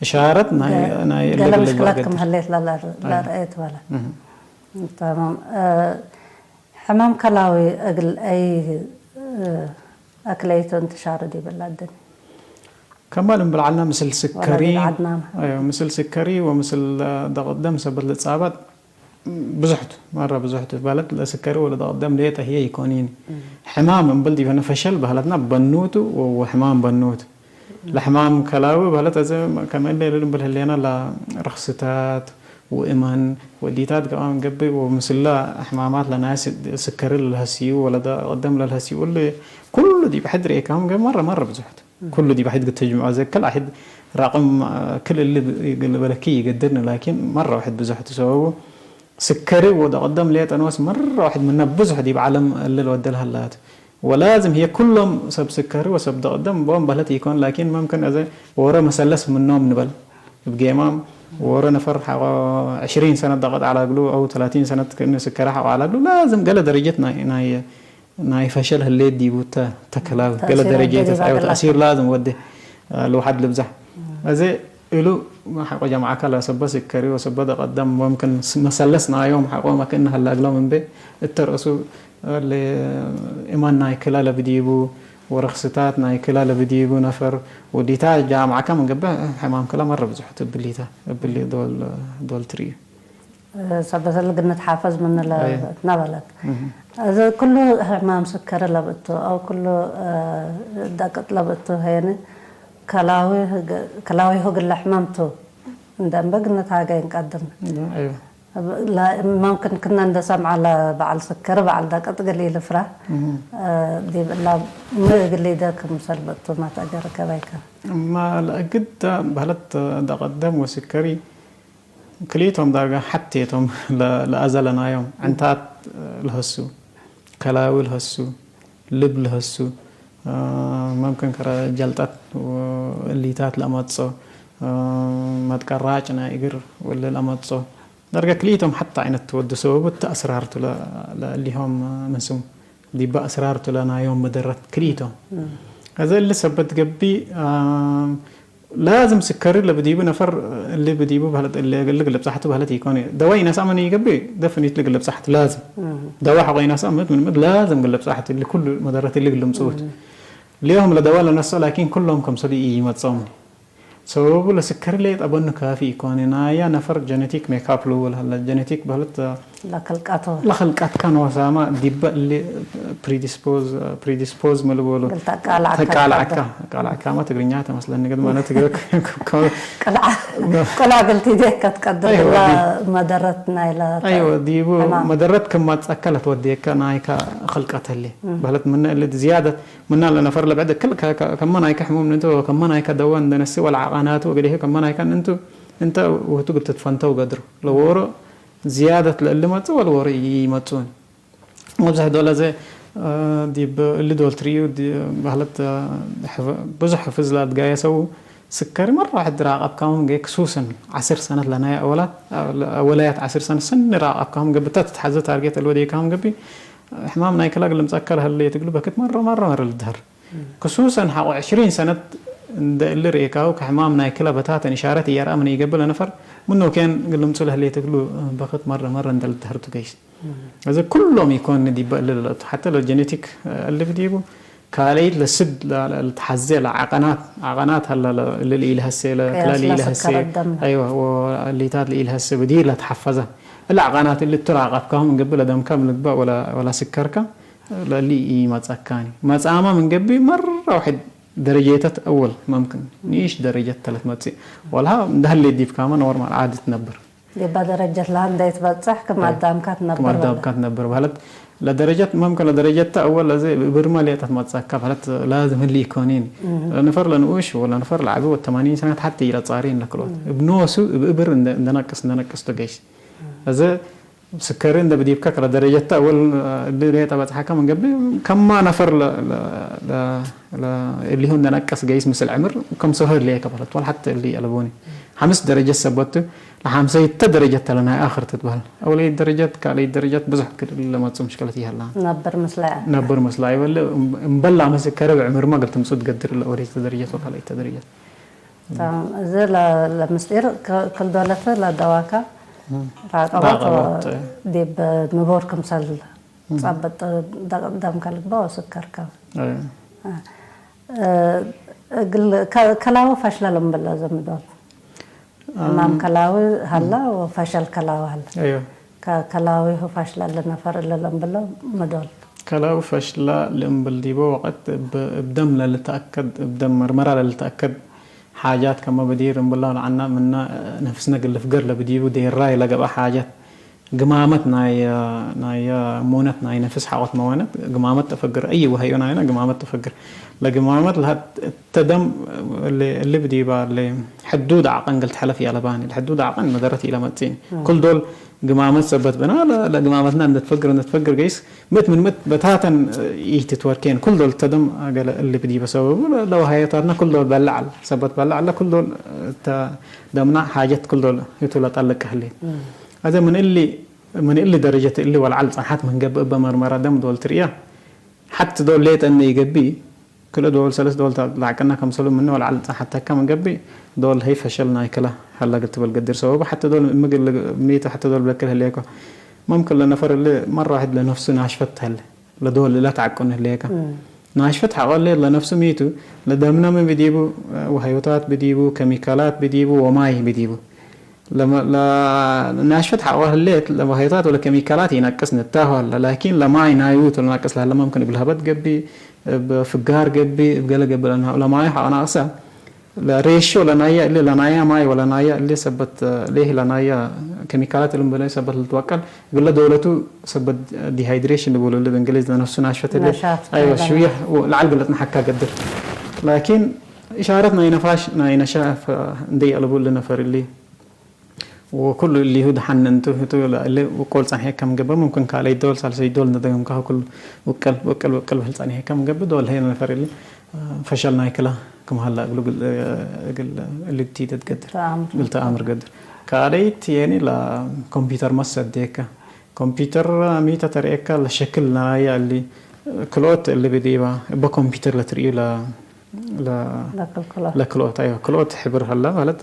እሻረት ናይ፣ ገ-፣ ናይ ገለ ለግል ምሽክላት ልግበእ ክም ገድር። ህሌት ለለ-፣ አይ። ለርአየት በለ። እህ። ተማም። እ፣ ሕማም ከላዊ እግል አይ፣ እ፣ አክለይቱ እንትሻሩ ዲብላ አደን። ከማል እምብል ዐልና ምስል ስከሪ፣ ወላ ዐድናመ። አዮ፣ ምስል ስከሪ ወምስል ደቀት ደም ሰበት ልጻባት ብዙሕ ቱ፣ መረ ብዙሕ ቱ። ባለት ለስከሪ ወለደቀት ደም ሌጠ ህዬ ኢኮኒን። እም። ሕማም እምብል ዲበነ ፈሸል በህለትና በኑቱ ወ-፣ ወሕማም በኑቱ። ለሕማም ከላዊ በህለት አዘ ከመ እለ እሉ እምብል ህሌና ለርክስታት ወእመን ወዲታት ገአም ገብእ ወምስላ ሕማማት ለናይ ስ-፣ ስከሪ ለልሀስዩ ወለደቀት ደም ለልሀስዩ እሉ ኩሉ ዲብ ሕድ ርኤካም ገብእ መረ መረ ብዙሕ ቱ። ኩሉ ዲብ ዋሕድ እግል ትጅምዖ ዘክል አሕድ ረቅም ክል እሊ እግል ልበለኪ ይገድርኒ፣ ላኪን መረ ዋሕድ ብዙሕ ቱ። ሰበቡ ስከሪ ወደቀት ደም ሌጠ ንወስ መረ ዋሕድ ምነ ብዙሕ ዲብ ዐለም እሊ ለወደ ለሀላ ቱ። ወላዝም ህዬ ኩሎም ሰብ ስከሪ ወሰብ ደቀት ደም ቦም በህለት ኢኮን፣ ላኪን መምክን አዘ ዎሮ መሰለስ ምኖም ንበል። እብ ጌማም ዎሮ ነፈር ሐቆ ዕሽሪን ሰነት ደቀት ዐለ እግሉ አው ተላቲን ሰነት ክእኒ ስከሪ ሐቆ ዐለ እግሉ፣ ላዝም ገሌ ደረጀት ናይ፣ ናይ ናይ ፈሸል ህሌት ዲቡ ተ-፣ ተከላዊ ገሌ ተእሲር ደረጀት ወዴ ተፍዐው ባቅላ። ተእሲር ላዝም ወዴ፣ አ፣ ለውሓድ ልብዛሕ። እም። አዜ እሉ ሐቆ ጀማዐከ ለሰበ ስከሪ ወሰበ ደቀት ደም መምክን ስ-፣ መሰለስ ናዮም ሐቆ መክእነ ሀላ እግሎም እንቤ እተ ረአሱ፣ አ፣ ለ-፣ እማን ናይ ክላ ለብዲቡ ወረክስታት ናይ ክላ ለብዲቡ ነፈር ወዲታ ጃምዐከ ምን ገብእ ሕማም ክላ መረ ብዙሕ ቱ እብሊታ፣ እብሊ ዶል፣ ዶል ትርእዩ። ሰበት እሊ እግል ንትሓፈዝ ምኑ ለ-፣ አየ። ነበለት። እህ። እዚ ኩሉ ሕማም ስከሪ ለብእቱ አው ኩሉ፣ እ፣ ደቅጥ ለብእቱ ሄኒ ከላዊ ህግ-፣ ከላዊሁ እግለ ሕማም ቱ እንደ እምበ እግል ንትሃገይ እንቀድር። እህ፣ አይወ። ለ-፣ መምክን ክነ እንደ ሰምዐ ለበዐል ስከሪ በዐል ደቅጥ እግል ኢልፍረህ፣ እህ። እ፣ ዲብ እላ ሚ እግል ኢደ ክምሰል ብእቱ ማ ተአጀር ገበይከ? እማ ለእግድ በህለት ደቅት ደም ወስከሪ ክልኢቶም ዳርጋ ሐቴ ቶም ለ-፣ ለአዘ ለናዮም ዕንታት ለሀሱ፣ ከላዊ ለሀሱ፣ ልብ ለሀሱ፣ አ፣ መምክን ከረ ጀልጠት ወእሊታት ለአመጽኦ፣ አ፣ መትቀራጭ ናይ እግር ወለ ለአመጽኦ ዳርጋ ክልኢቶም ሐተ ዐይነት ትወዱ ሰበቡ እተ አስራር ቱ ለ-፣ ለእሊሆም ምን ስሙ ዲበ አስራር ቱ ለናዮም መደረት ክልኢቶም። እም። አዘ እሊ ሰበት ገብእ፣ አ፣ ላዝም ስከሪ ለብዲቡ ነፈር እሊ ብዲቡ በህለት እሊ እግል ግልብ ጸሐቱ በህለት ኢኮን። ደዋ ኢነስአ ምን ኢገብእ፣ ደፍኒት ለግልብ ጸሐቱ ላዝም። ደዋ ሐቆ ኢነስአ ምት ምን ምት ላዝም ግልብ ጸሐቱ እሊ ኩሉ መደረት እሊ ግልም ጽቡት። ሊሆም ለደዋ ለነስኦ ላኪን ኩሎም ከምሰሉ ኢመጽኦም። ሰበቡ ለስከሪ ሌጥ አበኑ ካፊ ኢኮን። ናያ ነፈር ጀነቲክ ሜካፕ ልውል ሀለ። ጀነቲክ በህለት ለክልቀቱ። ለክልቀትካ ኖሳማ ዲበ እሊ ፕሪዲስፖዝ፣ ፕሪዲስፖዝ ምን ልቦሉ? እግል ተቃላዕካ ተቃላዕካ፣ ተቃላዕካማ ትግርኛ ተመስለኒ፣ ግን ማለት ትግረ ቅልዓ፣ ቅልዓ እግል ቲዴከ ትቀድር አይወ፣ እላ ዲ-፣ መደረት ናይላ ተ-፣ አይወ፣ ዲቡ ሕማም። መደረት ክማጸካ ለትወዴከ ናይካ ክልቀት ህሌ። በህለት ምነ እሊ ዝያደት ምነ ለነፈር ለብዕድ ክል ከ-፣ ከ-፣ ከመ ናይካ ሕሙም እንቱ፣ ከመ ናይካ ደዋ እንደ ነሲ ወለዓቃናቱ ወገዴሁ ከመ ናይካ እንቱ፣ እንተ ውህቱ ግትትፈንተው ገድሩ። ለወሮ ዝያደት ለእሊ መጽእ ወለወሮ ኢመጽኡን። መብዝሕ ዶል አዜ፣ እ፣ ዲብ እሊ ዶል ትርእዩ፣ ዲ-፣ በህለት፣ እ፣ ሕፍ-፣ ብዙሕ ሕፍዝ ለአትጋየሰው ስከሪ መረ ዋሕድ ራቀብካሁም ገ ክሱሰን ዐስር ሰነት ለናይ አወላት፣ አወላያት ዐስር ሰነት ሰኒ ራቀብካሁም ገብእ፣ እተ ትትሐዘ ታርጌት እሊ ወዴካሁም ገብእ፣ ሕማም ናይ ክላ ግልምጸካ ለህሌት እግሉ በክት መረ መረ መረ ልድሀር። ክሱሰን ሐቆ ዕሽሪን ሰነት እንደ እሊ ርኤካሁ ከሕማም ናይ ክላ በታተን ኢሻረት ኢየርአ ምን ኢገብእ ለነፈር፣ ምኑ ኬን ግልምጹ ለህሌት እግሉ በክት መረ መረ እንደ ልድሀር ቱ ገይስ። እዘ ኩሎም ኢኮን ዲበ እሊ ለለአቱ፣ ሐተ ለጀኔቲክ እሊ ብዲቡ፣ ካልአይት ለስድ ለ-፣ ለልትሐዜ ለዐቀናት፣ ዐቀናት ሀለ ለ-፣ እሊ ለኢልሀሴ፣ ለክላ ቅያስ ለኢልሀሴ፣ ለስከረት ደም። አይወ፣ ወሊታት ለኢልሀሴ ብዲር ለትሐፈዘ። እሊ ዐቀናት እሊ ትራቀብካሁም እንገብእ ለደምካ ምን ልግበእ ወለ-፣ ወለስከርካ ለእሊ ኢመጸካኒ። መጻማ ምን ገብእ መረ ዋሕድ ደረጀተት አወል መምክን ንኢሽ ደረጀት ተለት መጽእ። ወልሃ እንደ ህሌት ዲብካመ ኖርማል ዓዲ ትነብር። ዲባ ደረጀት ለሀ እንዴ ትበጽሕ ክም አዳምካ ትነብር ክም አዳምካ በለ። ትነብር በህለት። ለደረጀት፣ መምከን ለደረጀት አወል ለዚ እብርመ ሌጠት መጽአካ በህለት ላዝም ህሊ ኢኮኒን። እህ። ለነፈር ለንኡሽ ወለነፈር ለዐቢ ወተማኒን ሰነት ሐቴ ኢለጻሬን ለክልኦት። እህ። እብ ኖሱ እብ እብር እንደ፣ እንደ ነቅስ፣ እንደ ነቅስ ቱ ገይስ። እህ። እዘ ስከሪ እንደ ብዲብከ ከለደረጀት አወል እሊ ሌጠ በጽሐከ ምን ገብእ፣ ከማ ነፈር ለ፣ ለ፣ ለ፣ ለ፣ እሊሁ እንደ ነቀስ ገይስ ምስል ዕምር፣ ከም ሶሀር ሌከ በህለት። ወለሐቴ እሊ አለቦኒ። ሐምስ ደረጀት ሰበት ለሐምሰይተ ደረጀት ተለ ናይ አክር ትትበህል። አውለይት ደረጀት፣ ካልአይት ደረጀት ብዙሕ ክል ለመጽኡ ምሽከለት ይሀላ። ነብር ምስላይ። ነብር ምስላይ ወለ እምበል አመስ ከረ ብዕምርመ እግል ትምጽኡ ትገድር ለአውለይተ ደረጀት ወካልአይተ ደረጀት። ተማም። እዚ ለ-፣ ለምስጢር ከ-፣ ክል ዶለተ ለደዋካ እም። ራቀቦት ራቀቦት። ዲብ ንቡር ክምሰል እም። ጸብጥ ደ-፣ ደምከ ልግበእ ወስከርከ። አይ። እ፣ እግል ከ-፣ ከላዊ ፈሽለ ልምብለ ዘምዶል። ሕማም አም፣ ከላዊ ሀላ እም። ወፈሸል ከላዊ ሀላ። አዮ። ከ-፣ ከላዊሁ ፈሽለ ለነፈር እለ ለእምብሎ ምዶል። ከላዊ ፈሽለ ለእምብል ዲቦ ወቀት እብ፣ እብ ደም ለልትአከድ፣ እብ ደም መርመራ ለልትአከድ ሓጃት ከመ ብዲር እምብላ ለዐና ምነ ነፍስነ እግል ልፍገር ለብዲቡ ዴራይ ለገብአ ሓጃት ግማመት ናይ፣ ናይ ሙነት ናይ ነፍስ ሓቆት መዋነት ግማመት ተፈግር። አይ ወሀዩ ናይነ ግማመት ተፈግር። ለግማመት ለሀ እተ ደም እሊ፣ እሊ ብዲባ እሊ ሕዱድ ዐቀን እግል ተሐለፍ ኢአለባኒ። ለሕዱድ ዐቀን መደረት ኢለመጽእኒ። እም። ኩል ዶል ግማመት ሰበት ብና፣ ለ-፣ ለግማመትና እንደ ትፈግር፣ እንደ ትፈግር ገይስ ምእት ምን ምእት በታተን ኢትትወርኬን። ኩል ዶል እተ ደም ገለ እሊ ብዲበ ሰበቡ ለ-፣ ለወሀየታትና ኩል ዶል በልዕ አለ። ሰበት በልዕ አለ። ኩል ዶል እተ ደምና ሓጀት ኩል ዶል ህቱ ለጠልቅ ህሌት። እም። አዜ ምን እሊ፣ ምን እሊ ደረጀት እሊ ወለዐል ጸንሐት ምን ገብእ እበ መርመራ ደም ዶል ትርእያ። ሐቲ ዶል ሌጠ እንዴ ኢገብእ፣ ክልኤ ዶል፣ ሰለስ ዶል ተ-፣ ለዐቅና ከምሰሉ ምነ ወለዐል ጸንሐተከ ምን ገብእ፣ ዶል ህይ ፈሸል ናይ ክለ ሀለ እግል ትበል ገድር። ሰበቡ ሐቲ ዶል እምግል ሜቱ ሐቲ ዶል ብለክል ህሌኮ። መምክን ለነፈር እሊ መረ ዋሕድ ለነፍሱ ናሽፈት ሀለ፣ ለዶል እለ ተዐቅኑ ህሌከ። እም። ናሽፈት ሐቆ እሊ ለነፍሱ ሜቱ፣ ለደምነ ምን ብዲቡ፣ ወሀዮታት ብዲቡ፣ ከሚካላት ብዲቡ ወማይ ብዲቡ። ለመ-፣ ለ-፣ ናሽፈት ሐቆ ህሌት ለመሀይታት ወለኬሚካላት ኢነቅስ ንታሁ ሀለ፣ ላኪን ለማይ ናዩ ቱ ለናቅስ ለሀለ መምክን እግል ሀበት ገብእ፣ እብ ፍጋር ገብእ፣ እብ ገሌ ገብእ ለና-፣ ለማዩ ሐቆ ናቅሰ፣ ለሬሾ ለናየ እሊ ለናየ ማይ ወለናየ እሊ ሰበት፣ ሌህ ለናየ ኬሚካላት እሊ እምበለ ሰበት ልትወቀል፣ እግለ ዶለቱ ሰበት ዲሃይድሬሽን ልቡሉ እሊ ብእንግሊዝ ለነፍሱ ናሽፈት ህሌት። ነሻፍ አይወ፣ ለና። ሽውየ ለዐል ግለጽ ነሐካ ገድር። ላኪን ኢሻረት ናይ ነፋሽ፣ ናይ ነሻፍ እንዴ አለቡ እሊ ነፈር እሊ። ወኩሉ እሊሁ ደሐን እንቱ ህቱ ለእሊ ውቁል ጸንሔ ከም ገብእ፣ ሙምክን ካልአይ ዶል፣ ሳልሰይ ዶል እንደ ደገምካሁ ኩሉ ውቅል፣ ውቅል፣ ውቅል ብህል ጸንሔ ከም ገብእ፣ ዶል ህይ ነፈር እሊ ፈሸል ናይ ክላ ክም ሀላ እግሉ እግል፣ እግል እሊ ቲደ ትገድር፣ ተአምር። እግል ተአምር ገድር። ካልአይት የኒ ለኮምፒውተር መሰዴከ። ኮምፒውተር ሚተ ተርእየከ ለሸክል ናያ እሊ ክልኦት እሊ ብዲባ እበ ኮምፒውተር ለትርእዩ ለ ለ-፣ ለክልክሎ። ለክልኦት፣ አይወ፣ ክልኦት ሕብር ሀለ ማለት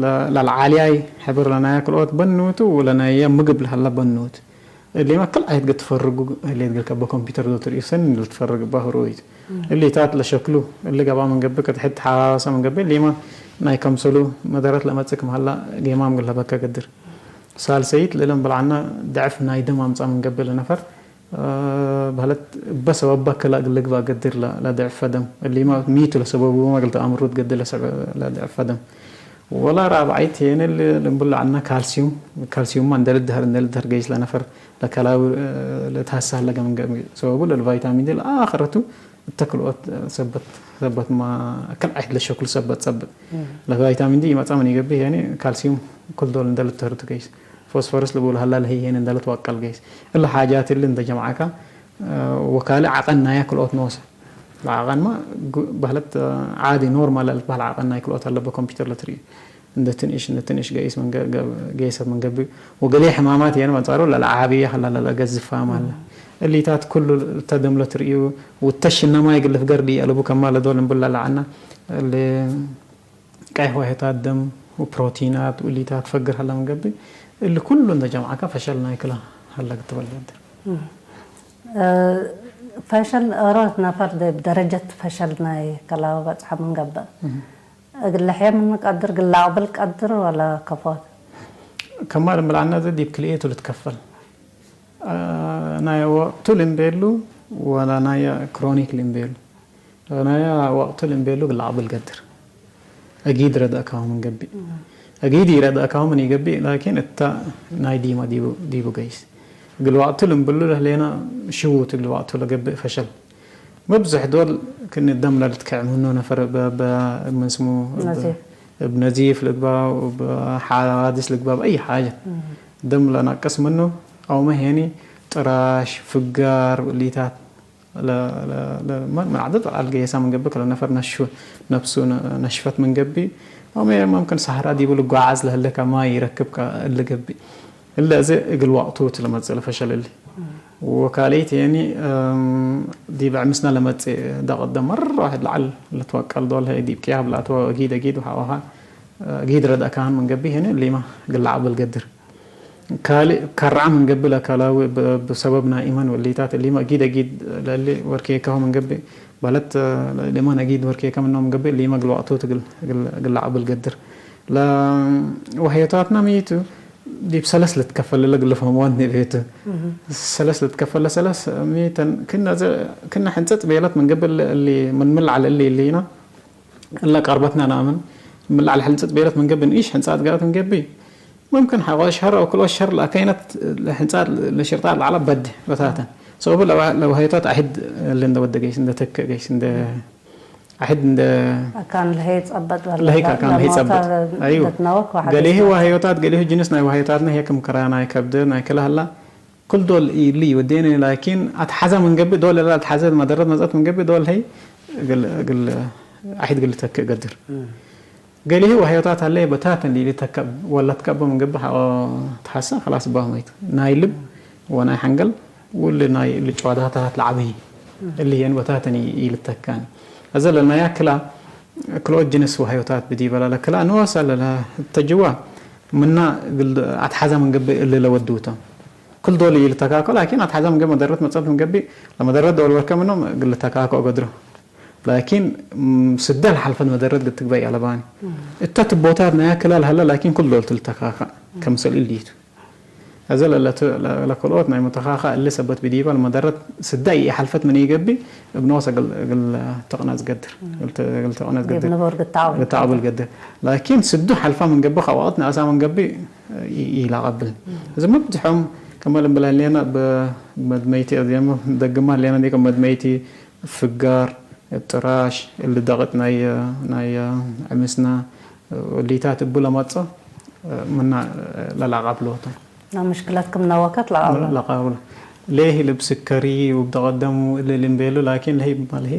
ለ-፣ ለለዓልያይ ሕብር ለናያ ክልኦት በኑቱ ወለናያ ምግብ ለሀለ በኑት። እሊመ ክል ዐይት ገ ትፈርጉ ህሌት ገልከ በኮምፒውተር ዶ ትርእዩ ሰኒ ልትፈርግ እባ ህሩይ ቱ። እም። እሊታት ለሸክሉ እሊ ገብአ ምን ገብእ፣ ከትሕት ተሓሳሰ ምን ገብእ፣ እሊመ ናይ ከምሰሉ መደረት ለመጽእ ክም ሀላ ጌማም እግል ለሀበከ ገድር። ሳልሰይት፣ ለእለን በልዐነ ደዕፍ ናይ ደም አምጸእ ምን ገብእ ለነፈር፣ አ፣ በህለት እበ ሰበብበ ክለ እግል ልግበእ ገድር ለ-፣ ለደዕፈ ደም። እሊመ ሚቱ ለሰበቡመ እግል ተአምሩ ትገድር ለሰበ-፣ ለደዕፈ ደም። ወለ ራብዓይት ሄነ ል-፣ ልንብል ዐልነ ካልሲዩም። ካልሲዩምመ እንደ ልድሀር፣ እንደ ልድሀር ገይስ ለነፈር ለከላዊ፣ አ፣ ለተሀሰ ሀለ ገም-፣ ገም-፣ ሰበቡ ለልቫይታሚን ዲ ለአኸረቱ እተ ክልኦት ሰበት፣ ሰበት ማ፣ ክል ዐይት ለሸክሉ ሰበት ጸብጥ። እም። ለቫይታሚን ዲ ኢመጽአ ምን ኢገብእ፣ ያኒ ካልሲዩም ኩል ዶል እንደ ልትህርቱ ገይስ። ፎስፎረስ ልቡል ሀላ ለህይ ሄን እንደ ልትወቀል ገይስ። እለ ሓጃት እሊ እንደ ጀምዐካ፣ አ፣ ወካልእ ዐቀን ናያ ክልኦት ኖሰ። ለዐቀንማ ጉ-፣ በህለት፣ አ፣ ዓዲ ኖርማል ለልትበህል ዐቀን ናይ ክልኦት አለበ ኮምፒውተር ለትርእዩ። እንደ ትንሽ፣ እንደ ትንሽ ገይስ ምን ገ-፣ ገ-፣ ገይሰት ምን ገብእ። ወገሌ ሕማማት የን መጻሩ ለለዓብየ ሀላ ለለገዝፋ ማለ። እም። እሊታት ኩሉ እተ ደም ለትርእዩ፣ ወተሽነ ማይ እግል ልፍገር ዲ አለቡ ከማ ለዶል እንብል ለለዐና፣ እሊ ቀይ ህዋሄታት ደም ወፕሮቲናት ወእሊታት ፈግር ሀለ ምን ገብእ፣ እሊ ኩሉ እንደ ጀምዐከ ፈሸል ናይ ክላ ሀለ ክትበል ገድር። እም። እ፣ ፈሸል ኦሮ ነፈር ዲብ ደረጀት ፈሸል ናይ ክላ በጽሐ ምን ገብእ። እም። እግል ልሕየ ምን ቀድር፣ እግል ለአቅብል ቀድር ወለ ከፎት? ከማል እምብል ዐና ዘ ዲብ ክልኤቱ ልትከፈል። አ፣ ናየ ወቅቱ ልምቤሉ ወላ ናየ ክሮኒክ ልምቤሉ። ናየ ወቅቱ ልምቤሉ እግል ለአቅብል ገድር። አጊድ ረድአካሁ ምን ገብእ። እም። አጊድ ኢረድአካሁ ምን ኢገብእ፣ ላኪን እተ ናይ ዲመ ዲቡ፣ ዲቡ ገይስ። እግል ወቅቱ ልምብሉ ለህሌና ሽዉት እግል ወቅቱ ለገብእ ፈሸል። መብዝሕ ዶል ክእኒ ደም ለልትከዕ ምኑ ነፈር እብ፣ እብ፣ ምን ስሙ፣ እብ፣ ነዚፍ። እብ ነዚፍ ልግባእ፣ እብ ሐዋድስ ልግባእ፣ እብ አይ ሓጀ እም። ደም ለናቅስ ምኑ፣ አውመ ሄኒ ጥራሽ፣ ፍጋር፣ እሊታት ለ-፣ ለ-፣ ለ-፣ ምን፣ ምን ዐደድ በዐል ገየሳ ምን ገብእ፣ ከለ ነፈር ነሹ፣ ነፍሱ ነ-፣ ነሽፈት ምን ገብእ፣ አውመ መምክን ሰህራ ዲቡ ልጓዓዝ ለህለ ከማይ ይረክብ ከ-፣ እሊ ገብእ። እለ አዜ እግል ወቅቱ ቱ ለመጽእ ለፈሸል እሊ። ወካልኢት የኒ፣ እም፣ ዲብ ዕምስና ለመጽእ ደቀ ደም መረ ዋሕድ ለዐል ልትወቀል ዶል ህይ ዲብ ቅያብ ለአትወ አጊድ አጊድ ወሐዋሃ አጊድ ረድአካን ምን ገብእ፣ የኒ እሊመ እግል ለአቅብል ገድር። ካልእ ከረዐ ምን ገብእ ለካላዊ ብ-፣ ብሰበብ ናይ እመን ወእሊታት እሊመ አጊድ አጊድ ለእሊ ወርኬካሁ ምን ገብእ፣ በለት ለእሊ እመን አጊድ ወርኬከ ምኖም ምን ገብእ፣ እሊመ እግል ወቅቱ ቱ እግል፣ እግል፣ እግል ለአቅብል ገድር። ለ-፣ ወህየታትነ ሚቱ ዲብ ሰለስ ልትከፈል እለ እግል ልፍሀም ወኒ ቤቱ። እህ። ሰለስ ልትከፈል ለሰለስ ሚተን ክነ ዘ-፣ ክነ ሕንጽጽ ቤለት ምን ገብእ እሊ፣ እሊ ምን ምን ለዐለ እሊ እሊና እለ ቀርበትነ ነአምን ምን ለዐለ ሕንጽጽ ቤለት ምን ገብእ ንኢሽ ሕንጻጽ ገአት ምን ገብእ ሙምክን ሐቆ ሸህር አው ክልኦት ሸህር ለአከይነት ሕንጻጽ ለሽርጣት ለዐለ በዴ በታተን። ሰበቡ ለዋ-፣ ለወህየታት አሕድ እሊ እንደ ወደ ገይስ፣ እንደ ተከ ገይስ፣ እንደ አሕድ እንደ አካን ለሀይ ጸበጥ ወለ ለሀይ ለ-፣ ካካን ለሀይ ለሞተር ጸበጥ። አይወ። ለትነወክ ወሐገዝ ገሌህ ነው። ወህዮታት፣ ገሌህ ጅንስ ናይ ወህዮታትነ ህየ ክም ክራ ናይ ከብድ ናይ ክለ ሀላ፣ ክል ዶል ኢሊ ወዴነ፣ ላኪን አትሐዘ ምን ገብእ ዶል እለ አትሐዘ መደረት መጽአት ምን ገብእ ዶል ህይ እግል፣ እግል አሕድ እግል ልተክእ ገድር። እም። ገሌህ ወህዮታት ሀለ በታተን ሊሊ ተከብ ወለት ከቦ ምን ገብእ ሐቆ ተሐሰ፣ ከላስ ባህ መይት። ናይ ልብ ወናይ ሐንገል ወእሊ ናይ እሊ ጨዋዳታት ለዐበይ። እሊ ህየን በታተን ኢ-፣ ኢልተካን። አዘ ለናያ ክላ፣ ክልኦት ጅንስ ወህዮታት ብዲበ ለለ ክላ ንወሰ ለለ ተጅዋ ምና እግል አትሐዘ ምን ገብእ እሊ ለወዱቶም። ክል ዶል ኢልተካኮ፣ ላኪን አትሐዘ ምን ገብእ መደረት መጸት ምን ገብእ፣ ለመደረት ዶል ወርከ ምኖም እግል ልተካኮ ገድሮ። ላኪን፣ ም፣ ስደ ለሐልፈት መደረት ግድ ትግበእ ያለባኒ። እም። እተ ትቦታት ናያ ክላል ሀለ፣ ላኪን ኩል ዶል ትልተካካ፣ እም። ከምሰል እሊቱ። አዘ ለለቱ፣ ለ-፣ ለክልኦት ናይ ሙተካካ እሊ ሰበት ብዲባ ለመደረት ስደ ኢሐልፈት ምን ኢገብእ፣ እብ ኖሰ እግል፣ እግል ትቅነጽ ገድር። እም። እግል ተ-፣ እግል ትቅነጽ ዲብ ገድር። ንቡር ግታው እግል ተአብል ገድር። ላኪን ስዱ ሐልፋ ምን ገብእ፣ ከወቅት ነአሳ ምን ገብእ፣ ኢ-፣ ኢለአቀብል። እም። እዚ መብዝሖም ከመ ልንብል ህሌነ፣ በ-፣ መድመይቲ፣ አዜመ፣ ደግማ ህሌነ፣ ዲከ መድመይቲ፣ ፍጋር፣ ጥራሽ፣ እሊ ደቅት ናይ፣ ናይ ዕምስና፣ እሊታት እቡ ለመጽኦ፣ ምና ለለአቃብሎ ተ። ናይ ምሽክለት ክም ነወከት ለአቃብሎ። ለአቃብሎ። ሌህ ልብ ስከሪ ወብደቀደሙ እሊ ልምቤሉ፣ ላኪን ለህይ መልሄ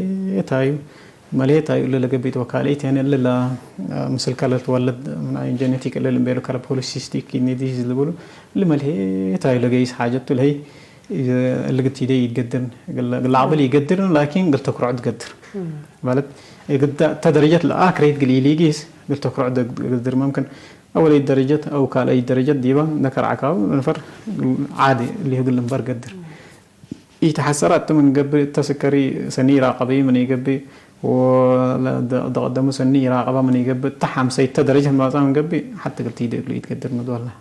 ታዩ፣ መልሄ ታዩ እሊ ለገብኢት ወካልኢት፣ ያኒ እሊ ለ-፣ ምስልከ ለልትወለድ ምን አይ ጀኔቲክ እሊ ልምቤሉ ከለ ፖሊሲስቲክ ኪድኒ ዲዚዝ ልብሉ፣ እሊ መልሄ ታዩ ለገይስ ሓጀቱ ለህይ እሊ ግድ ቲዴ ኢትገድርን፣ እግል፣ እግል ለአቅብል ኢገድርን፣ ላኪን እግል ተክርዖ ትገድር። እም። ማለት፣ እግዳ እተ ደረጀት ለአክረይት እግል ኢሊጊስ እግል ተክርዖ ገድር። መምክን አወለይት ደረጀት አው ካልአይት ደረጀት ዲበ ለከርዐካሁ ነፈር ዓዲ እሊሁ እግል ልንበር ገድር። ኢተሐሰረ እተ ምን ገብእ፣ እተ ስከሪ ሰኒ ኢራቀበዩ ምን ኢገብእ፣ ወለደቀደሙ ሰኒ ኢራቀበ ምን ኢገብእ፣ እተ ሐምሰይተ ደረጀት መባጽሐ ምን ገብእ፣ ሐቲ እግል ቲዴ እግሉ ኢትገድር ምን ዶልሃ።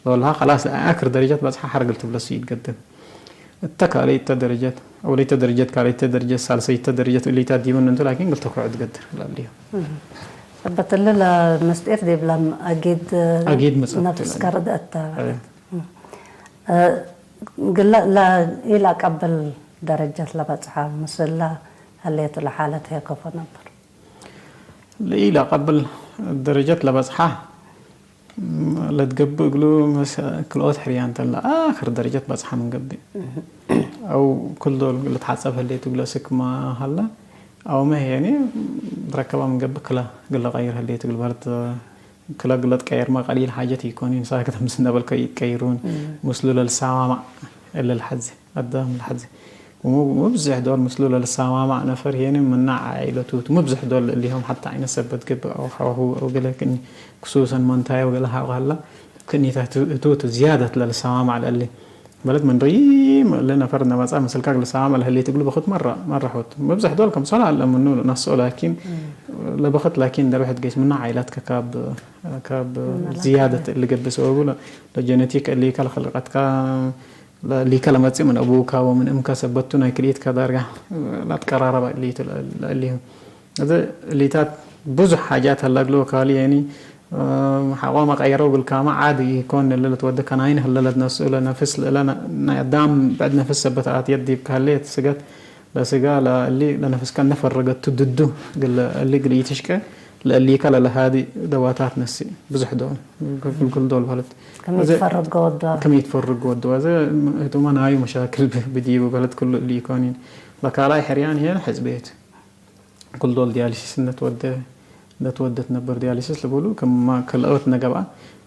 ዶልሃ ከላስ ለአክር ደረጀት በጽሐ ሐር እግል ትብለሱ ኢትገድር። እተ ካልአይተ ደረጀት፣ አውለይተ ደረጀት፣ ካልአይተ ደረጀት፣ ሳልሰይተ ደረጀት እሊታ ዲበ እንቱ ላኪን እግል ተክርዖ ትገድር ለአልዩ። ሰበት እሊ ለምስጢር ዲብላም አጊድ አጊድ መጽአት ነፍስከ ትላለ። ርድአት ተ። አየ። እ፣ ግለ ለኢለአቀብል ደረጀት ለበጽሐ ምስለ ህሌቱ ለሓለት ህዬ ከፎ ነበር። ለኢለአቀብል ደረጀት ለበጽሐ ለትገብእ እግሉ መስ-፣ ክልኦት ሕርያን ተ ለአክር ደረጀት በጽሐ ምን ገብእ። አው ክል ዶል ልትሐጸብ ህሌቱ እግለ ስክማ ሀለ፣ አውመ ህዬኒ ረከበ ምን ገብእ ክለ እግለ ቀይር ህሌቱ እግል በርድ ክለ እግለ ትቀየርመ ቀሊል ሓጀት ኢኮኒን፣ ሳክት ምስል ነበልከ ኢትቀይሩን፣ እም። ምስሉ ለልሳማማዕ እለ ለሐዜ፣ አዳም ለሐዜ። ወሙ-፣ ሙብዝሕ ዶል ምስሉ ለልሳማማዕ ነፈር ህዬኒ ምነ ዓኢለቱ ቱ። ሙብዝሕ ዶል እሊሆም ሐታ ዐይነት ሰበት ገብእ አው ሐዋሁ አው ገለ ክኒ፣ ክሱሰን መንታየ ወገለ ሐቆ ሀላ፣ ክኒታ ቱ፣ እቱ ቱ ዝያደት ለልሳማማዕ ለእሊ። በለት ምን ርኢም እሊ ነፈር እነ መጽአ ምስልካ እግል ልሳማማዕ ለህሌት እግሉ በክት መረ፣ መረሑት። ሙብዝሕ ዶል ከምሰል አለ ምኑ ነስኦ ላኪን፣ እም። ለበክት ላኪን እንደ ርሕት ገይስ ምነ ዓኢለትከ ካብ፣ ካብ ምነ ዝያደት ላኪን እሊ ገብእ ሰበቡ ለ-፣ ለጀነቲክ እሊከ ለክልቀትካ ለሊከ ለመጽእ ምን አቡከ ወምን እምከ ሰበት ቱ፣ ናይ ክልኢትከ ዳርጋ ለአትቀራረበ እሊቱ ለእሊሁ። እዘ እሊታት ብዙሕ ሓጃት ሀላ እግሉ ወካሊ፣ ያኒ፣ ሐቆ መቀየረው እግልካመ ዓድ ኢኮን፣ እለ ለትወዴ ከናይን ህለ ለትነስኡ ለነፍስ፣ ለእለ ናይ አዳም ብዕድ ነፍስ ሰበት አትየት ዲብከ ህሌት ስገት ለስጋ ለእሊ ለነፍስከ እንደ ፈረገቱ ድዱ እግል እሊ እግል ኢትሽቄ ለእሊከ ለለሃዲ ደዋታት ነስእ ብዙሕ ዶል፣ ክል፣ ክል ዶል በህለት። ክም አዜ ይትፈረግ ወድዋ። ክም ይትፈረግ ወድዋ። አዜ ህቱመ ናዩ መሻክል ብ-፣ ብዲቡ በህለት ክሉ እሊ ኢኮኒን። ለካላይ ሕርያን ህዬ ሕጽቤት። ክል ዶል ዲያሊሲስ እንደ ትወዴ፣ እንደ ትወዴ ትነበር ዲያሊሲስ ልቡሉ፣ ክም ክልኦት ነገብአ፣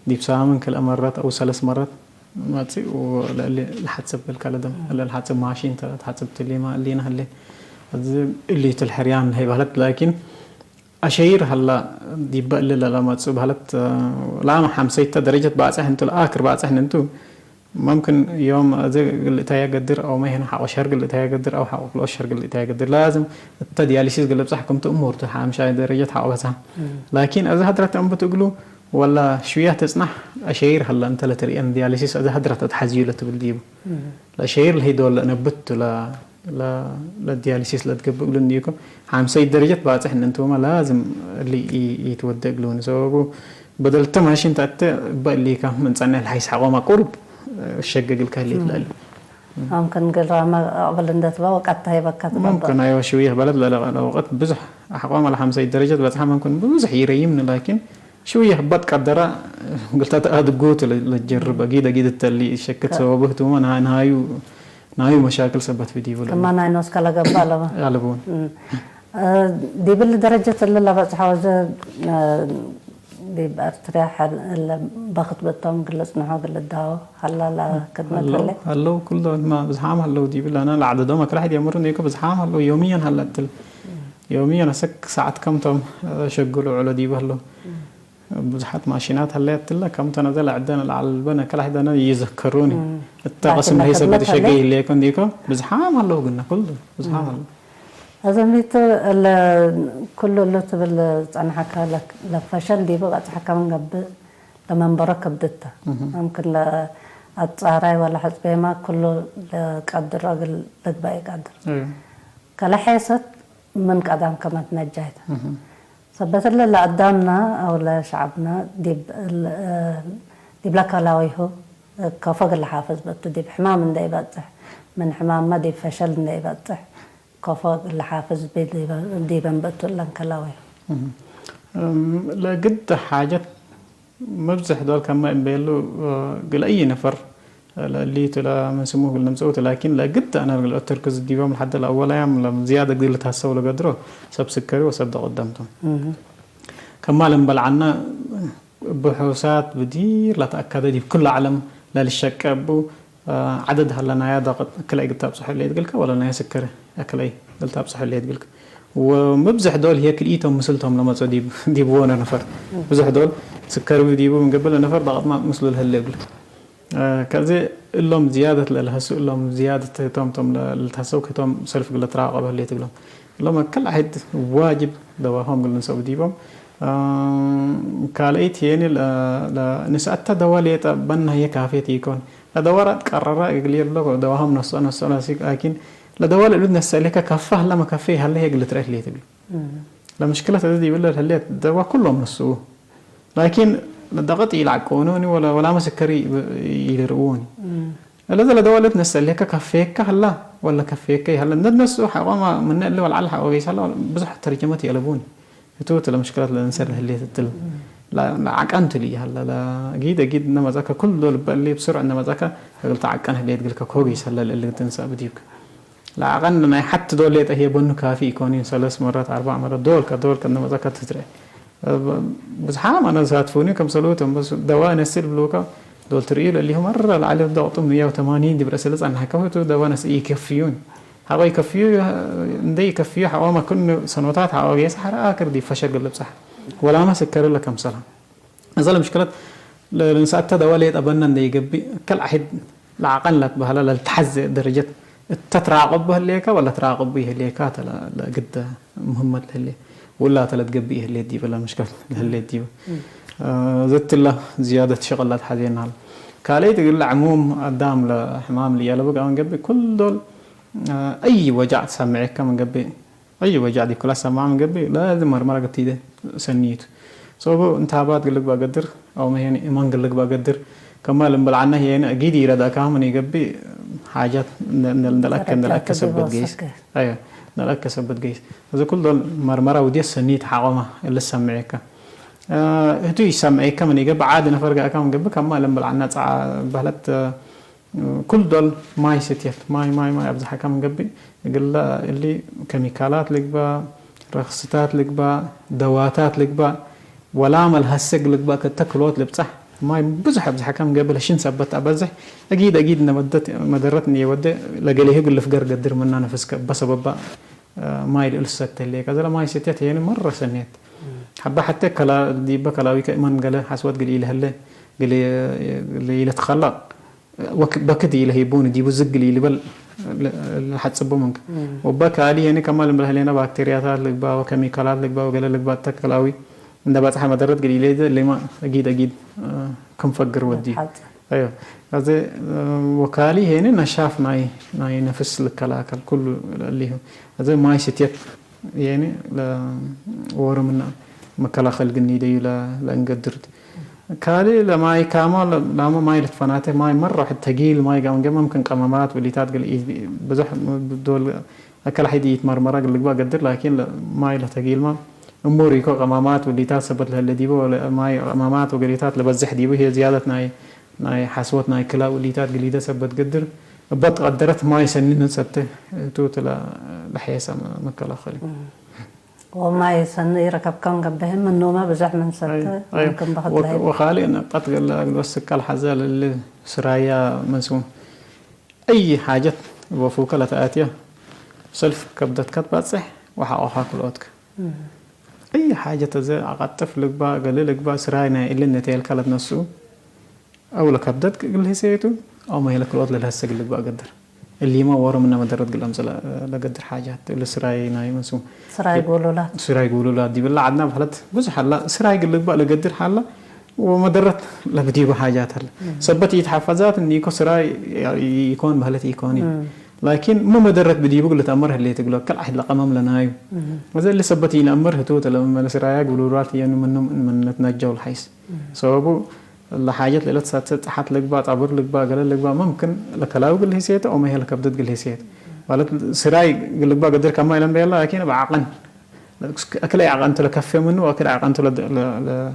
ዲብ ሳምን ክልኤ መረት አው ሰለስ መረት መጽእ ወለእሊ ለሐጽብ እልከ ለደም፣ እለ ለሐጽብ ማሺን ተ-፣ ተሐጽብ ትሊመ እሊነ ህሌ። አዚ እሊ ትል ሕርያን ለሀይ በህለት፣ ላኪን አሸይር ሀላ ዲበ እሊ ለለመጽእ በህለት፣ ላመ ሐምሰይተ ደረጀት ባጽሕ እንቱ፣ ለአክር ባጽሕ እንቱ፣ መምክን ዮም አዚ እግል እታየ ገድር፣ አውመ ሄነ ሐቆ ሸር እግል እታየ ገድር፣ አው ሐቆ ክልኦት ሸር እግል እታየ ገድር። ላዝም እተ ዲያሊሲስ እግል ልብጸሕ ክምቱ እሙር ቱ፣ ሐምሻይ ደረጀት ሐቆ በጽሐ። እም። ላኪን አዚ ሀድረት እንቡ ትእግሉ፣ ወላ ሽውያ ትጽናሕ አሸይር ሀላ እንተ ለትርኤን ዲያሊሲስ አዚ ሀድረት አትሐዝዩ ለትብል ዲቡ። እም። ለአሸይር ለህይ ዶል ለእነብት ለ-፣ ለ-፣ ለዲያሊሲስ ለትገብእ እግሉ እንዲኩም ሐምሰይት ደረጀት ባጽሕ እንንቱመ ላዝም እሊ ኢ-፣ ኢትወደ እግሉኒ። ሰበቡ በደልተ ማሽን ተአተ እበ እሊካ ምን ጸንሕ ለሐይስ ሐቆመ ቁሩብ እሸገግልካ ህሌት እም። ለእሊ። መምክን እግል ራመ አቅብል እንደ ትበ ወቀት ተሀይበካ ትገብእ። መምክን አይወ ሽውየ በለት ለለ-፣ ለወቀት ብዙሕ አሕቆመ ለሐምሰይት ደረጀት በጽሐ መምክን ብዙሕ ኢረይምኒ ላኪን ሽውየ ህበት ቀደረ እግል ተትአድጉ ቱ ለጀርብ። አጊድ አጊድ እተ እሊ ሸክት ከ- ሰበቡ ህቱመ ና-፣ ናዩ፣ ናዩ መሻክል ሰበት ፊ ዲቡ ለእሊ። ከማ ናይ ኖስከ ለገብእ አለበ። አለቡን። እም። እ፣ ዲብ እሊ ደረጀት እሊ ለበጽሐ ወዘ፣ እ፣ ዲብ ኤርትርያ ሐል እለ በክት ብቶም እግል ልጽንሖ እግል ልዳወ ሀላ ለክድመት ሀለው፣ ህሌ? ሀለው፣ ክል ዶል ማ ብዝሓም ሀለው ዲብ እሊ አነ ለዐደዶም አክል ሕድ የምሩ ኔኮ ብዝሓም ሀለው ዮምየን ሀለ እትል። ዮምየን አሰክ ሳዐት ከም ቶም፣ እ፣ ሸግሉ ዑለ ዲቡ ሀለው። ብዙሓት ማሽናት ሀለያት እትለ፣ ከም ተነዘ ለዐደነ ለዐልበነ ከለ ሕደነ ይዘከሩኒ። እም። እተ ላኪን ቅስም ለይ ሰበት ለክድመት ሸገይ ሀለ? ህሌኮ እንዲኮ፣ ብዝሓም ሀለው ግነ፣ ኩሉ ብዝሓም እም። ሀለው። አዘሚቱ እለ ኩሉ እሉ ትብል ጸንሐከ ለ-፣ ለፈሸል ዲቡ በጽሐከ ምን ገብእ ለመንበሮ ክብድተ። እም። መምክን ለአጻራይ ወለሐጽቤማ ኩሉ ለቀድሮ እግል ልግበእ ኢቀድር። አዮ። ከለሔሰት ምን ቀዳም ከመ ትነጃይተ። እህ። ሰበት እለ ለአዳምና አው ለሸዐብና ዲብ እል-፣ ዲብ ለከላዊሁ ከፎ እግል ለሓፍዝ ብእቱ፣ ዲብ ሕማም እንዴ ኢበጽሕ፣ ምን ሕማምመ ዲብ ፈሸል እንዴ ኢበጽሕ ከፎ እግል ለሓፍዝ ዲበ-፣ ዲበን ብእቱ እለን ከላዊሁ። እህ። እም፣ ለግድ ሓጀት መብዝሕ ዶል ከመ እምቤሉ፣ እግል አይ ነፈር ለእሊቱ ለምን ስሙ እግል ነምጽኡ ቱ፣ ላኪን ለእግድ አነ እግል አተርክዝ ዲቦም ለሐደ ለአወላያም ለዝያደ እግል ልትሐሰው ለገድሮ ሰብ ስከሪ ወሰብ ደቀደም ቶም። እህ። ከማ ለእምበልዐነ ብሑሳት ብዲር ለተአከደ ዲብ ክሉ ዐለም ለልሸቄ እቡ ዐደድ ሀለ ናያ ደቀት እክለ እግል ታብጽሖ ህሌት እግልከ ወለ ናያ ስከሪ እክለ እግል ታብጽሖ ህሌት እግልከ። ወምብዝሕ ዶል ህዬ ክልኢቶም ምስልቶም ለመጽኦ ዲብ፣ ዲብ ዎነ ነፈር። ብዙሕ ዶል ስከርዊ ዲቡ ምን ገብእ ለነፈር ዳቅጥማ ምስሉ ለህሌ እግሉ። አ፣ ከዚ እሎም ዝያደት ለልሀሱ እሎም ዝያደት ህቶም ቶም ለ-፣ ልትሀሰው ክቶም ሰልፍ እግል ልትራቀብ ህሌት እግሎም። እሎም አክል ዐህድ ዋጅብ ደዋሆም እግል ልንሰኡ ዲቦም። አ፣ ካልአይት ሄኒ ለ-፣ ለ-፣ ንስአተ ደዋ ሌጠ በና ህዬ ካፌት ኢኮን። ለደዋ ራድ ቀረራ እግል የድሎ ደዋሆም ነስኦ ነስኦ ላሲክ ላኪን ለደዋ ለእሉ ትነሰእ ሌከ ከፈ ሀለ መከፌ ሀለ ህዬ እግል ልትረኤ ህሌት እግሉ። ለምሽክለት እዝ ዲብለ ለህሌት ደዋ ኩሎም ነስኡ። ላኪን ለደቀጥ ኢለዐቅቡኒ ወለ-፣ ወላመ ስከሪ ኢልርእዉኒ። እም። እለዘ ለደዋ ለትነሰእ ሌከ ከፌከ ሀላ ወለ ከፌከ ይሀለ። እንደ ትነስኡ ሐቆመ ምነ እሊ ወለዐል ሐቆ ገይስ ሀላ ብዙሕ ተርጀመት የአለቡኒ። ህቱ እትለ ምሽክለት ለእንሰር ለህሌት እትለ እም። ለ-፣ ለዐቀንቱ ልይ ሀለ። ለጊድ አጊድ እነ መጸከ ኩል ዶል እበ እሊ ብስሩዕ እነ መጸከ እግል ተዐቀን ህሌት እግልከ ኮ ገይስ ሀለ ለእሊ ትንሰእ ብዲብከ። ለአቀን ናይ ሐቲ ዶል ሌጠ ህዬ በኑ ካፊ ኢኮኒን፣ ሰለስ መረት፣ አርበዕ መረት ዶል ከ-፣ ዶል ከእነ መጸከ ትትርኤ። ብዝሓም አነ ሳትፉኒ ከምሰልሁቶም በስ ደዋ ነስእ ልብሉከ ዶል ትርእዩ ለእሊሁ መረ ለዐለ ደቅጡ ምያ ወተማኒን ዲብ ረአሲ ለጸንሐ ከሁቱ ደዋ ነስእ ኢከፍዩን። ሐቆ ኢከፍዩ፣ እንዴ ኢከፍዩ ሐቆመ ክኑ ሰኖታት ሐቆ ጌሰ ሐረ አክር ዲብ ፈሸል እግል ልብጸሕ። ወላመ ስከሪ ለከምሰላ። እዘ ለምሽክለት ለ-፣ ለንስአተ ደዋ ሌጠ በነ እንዴ ኢገብእ፣ ከል አሕድ ለዐቀን ለትበህለ ለልትሐዜ ደረጀት እተ ትራቅቡ ህሌከ ወለ ትራቅቡ ይህሌከ ተ ለ-፣ ለግደ ሙህመት ለህሌ። ውላተ ለትገብእ ይህሌት ዲበ ለምሽክለት ለህሌት ዲበ። እም። አ፣ ዘትለ ዝያደት ሸቅል ለትሐዜና ሀለ። ካልአይት እግል ለዕሙም አዳም ለሕማም ልያለቡ ምን ገብእ፣ ኩል ዶል፣ አ፣ አይ ወጃዕ ትሰምዔከ ምን ገብእ፣ አይ ወጃዕ ዲብ ክላስ ሰማዕ ምን ገብእ፣ ላዝም መርመራ እግል ቲዴ ሰኒ ቱ። ሰበቡ እንታባት እግል ልግበእ ገድር፣ አው መሄን እማን እግል ልግበእ ገድር። ከማ ልንብል ዐነ ህዬነ እጊድ ኢረድአካሁ ምን ኢገብእ፣ ሓጃት ነ-፣ ነ-፣ ነልአከ፣ ደረጃ ነልአከ ሰበት ገይስ። ወሰከ። አዮ፣ ነልአከ ሰበት ገይስ። እዚ ኩል ዶል መርመራ ውዴት ሰኒ ተሐቆመ እሊ ሰምዔከ። አ፣ ህቱ ኢሰምዔከ ምን ኢገብእ፣ ዓዲ ነፈር ገአካ ምን ገብእ፣ ከማ ልንብል ዐነ ጸዓ በህለት፣ ኩል ዶል ማይ ስትየት፣ ማይ፣ ማይ፣ ማይ አብዝሐከ ምን ገብእ፣ እግለ እሊ ከሚካላት ልግበእ፣ ረክስታት ልግበእ፣ ደዋታት ልግበእ፣ ወላመ ለሀሰግ ልግበእ፣ ከተ ክልኦት ልብጸሕ፣ ማይ ብዙሕ አብዝሐከ ምን ገብእ፣ ለሽን ሰበት አበዝሕ፣ አጊድ፣ አጊድ እነ መደት፣ መደረት እንዴ ወዴ፣ ለገሌሁ እግል ልፍገር ገድር ምና ነፍስከ እበ ሰበባ፣ ማይ ለእሉ ሰተ ህሌ። ከዘ ለማይ ስትየት ሄኒ መረ ሰኔት። ሐበ ሐቴ ከላ-፣ ዲበ ከላዊከ እመን ገሌ ሐስወት እግል ኢለህሌ፣ እግል፣ እግል ኢለትከለቅ፣ ወክ-፣ በክድ ኢለህይቡኒ ዲቡ ዝግ እግል ኢልበል ለ-፣ ለሐጽቡ ምንከ። እም። ወበ ካሊ ሄኒ ከማ ልንብል ህሌነ ባክቴርያታት ልግባ ወከሚካላት ልግባ ወገሌ ልግባ እተ ከላዊ እንደ በጽሐ መደረት እግል ኢሌዘ ሌማ አጊድ አጊድ፣ አ፣ ክም ፈግር ወዲ። መትሐጽ። አዮ። አዜ፣ አ፣ ወካሊ ሄኒ ነሻፍ ናይ፣ ናይ ነፍስ ልከላከል ኩሉ እሊሁ። አዜ ማይ ስትየት የኒ ለወሩ ምነ መከላከል ግኒ ደዩ ለ-፣ ለእንገድርት። ካሊ ለማይ ካማ ለ-፣ ላመ ማይ ልትፈናተ ማይ መረ ዋሕድ ተጊል ማይ ጋም ገ መምክን ቀመማት ወሊታት ግል ኢ-፣ ብዙሕ ዶል አከለ ሐይድ ኢትመርመረ ግል ልግባእ ገድር፣ ላኪን ለ-፣ ማይ ለተጊልመ እሙር ኢኮ ቀመማት ወሊታት ሰበት ለህለ ዲቡ ወለ ማይ ቀመማት ወገሊታት ለበዝሕ ዲቡ ህዬ ዝያደት ናይ ናይ ሐስወት ናይ ክላ ወሊታት ግሊደ ሰበት ገድር፣ እበ ትቀደረት ማይ ሰኒ ምን ሰተ ቱ እትለ ለሐየሰ መከላከል። እም። ወማይ ሰኒ ኢረከብከ ምን ገብእ፣ ምኑመ ብዞሕ ምን ሰተ አይ፣ አይ። ምምክን በክት ወ-፣ ለህይብ። ወካልእ ነቅጠት ገለ እግል ወስከ ለሐዘ ለእሊ ስራያ ምን ስሙ። አይ ሓጀት እበ ፉከ ለተአትየ ሰልፍ ከብደትከ ትበጽሕ ወሐቆካ ክልኦትከ። እም። አይ ሓጀት አዜ አቀጥፍ ልግባእ፣ ገሌ ልግባእ፣ ስራይ ናይ እሊ እነ ቴልካ ለትነስኡ፣ አው ለከብደት እግል ህሴቱ፣ አው መሄለ ክልኦት ለልሀሰ እግል ልግባእ ገድር። እሊመ ዎሮ ምነ መደረት እግል አምጽእ ለ-፣ ለገድር ሓጃት፣ እሊ ስራይ ናይ መንስቡ። ስራይ ጎሎላት። ስራይ ጎሎላት ዲብላ ዐድና በህለት ብዙሕ ሀላ፣ ስራይ እግል ልግባእ ለገድር ሀላ፣ ወመደረት ለብዲቡ ሓጃት ሀለ። እም። ሰበት ኢትሐፈዛት እኒኮ ስራይ ኢኮን በህለት ኢኮን። እም። ላኪን ሚ መደረት ብዲቡ እግል ልትአመር ህሌት እግሎ፣ ከል አሕድ ለቀመም ለናዩ። እም። አዜ እሊ ሰበት ኢነአምር ህቱ ተለመ ለስራያ ጎሎላት የኑ ምኑ ምን ነትነጀው ለሐይስ። እም። ሰበቡ ለሓጀት ለኢለትሳተ ጸሓት ልግባእ፣ ጸብር ልግባእ፣ ገሌ ልግባእ፣ መምክን ለከላዊ እግል ህሴተ ኦመ ህዬ ለከብደት እግል ህሴተ። ማለት ስራይ እግል ልግባእ ገድር ከማ ኢለን ቤላ፣ ላኪን እብ ዐቀን፣ አክል አይ ዐቀንቱ ለከፌ ምኑ ወአክል ዐቀንቱ ለ-፣ ለ-፣ ለ-፣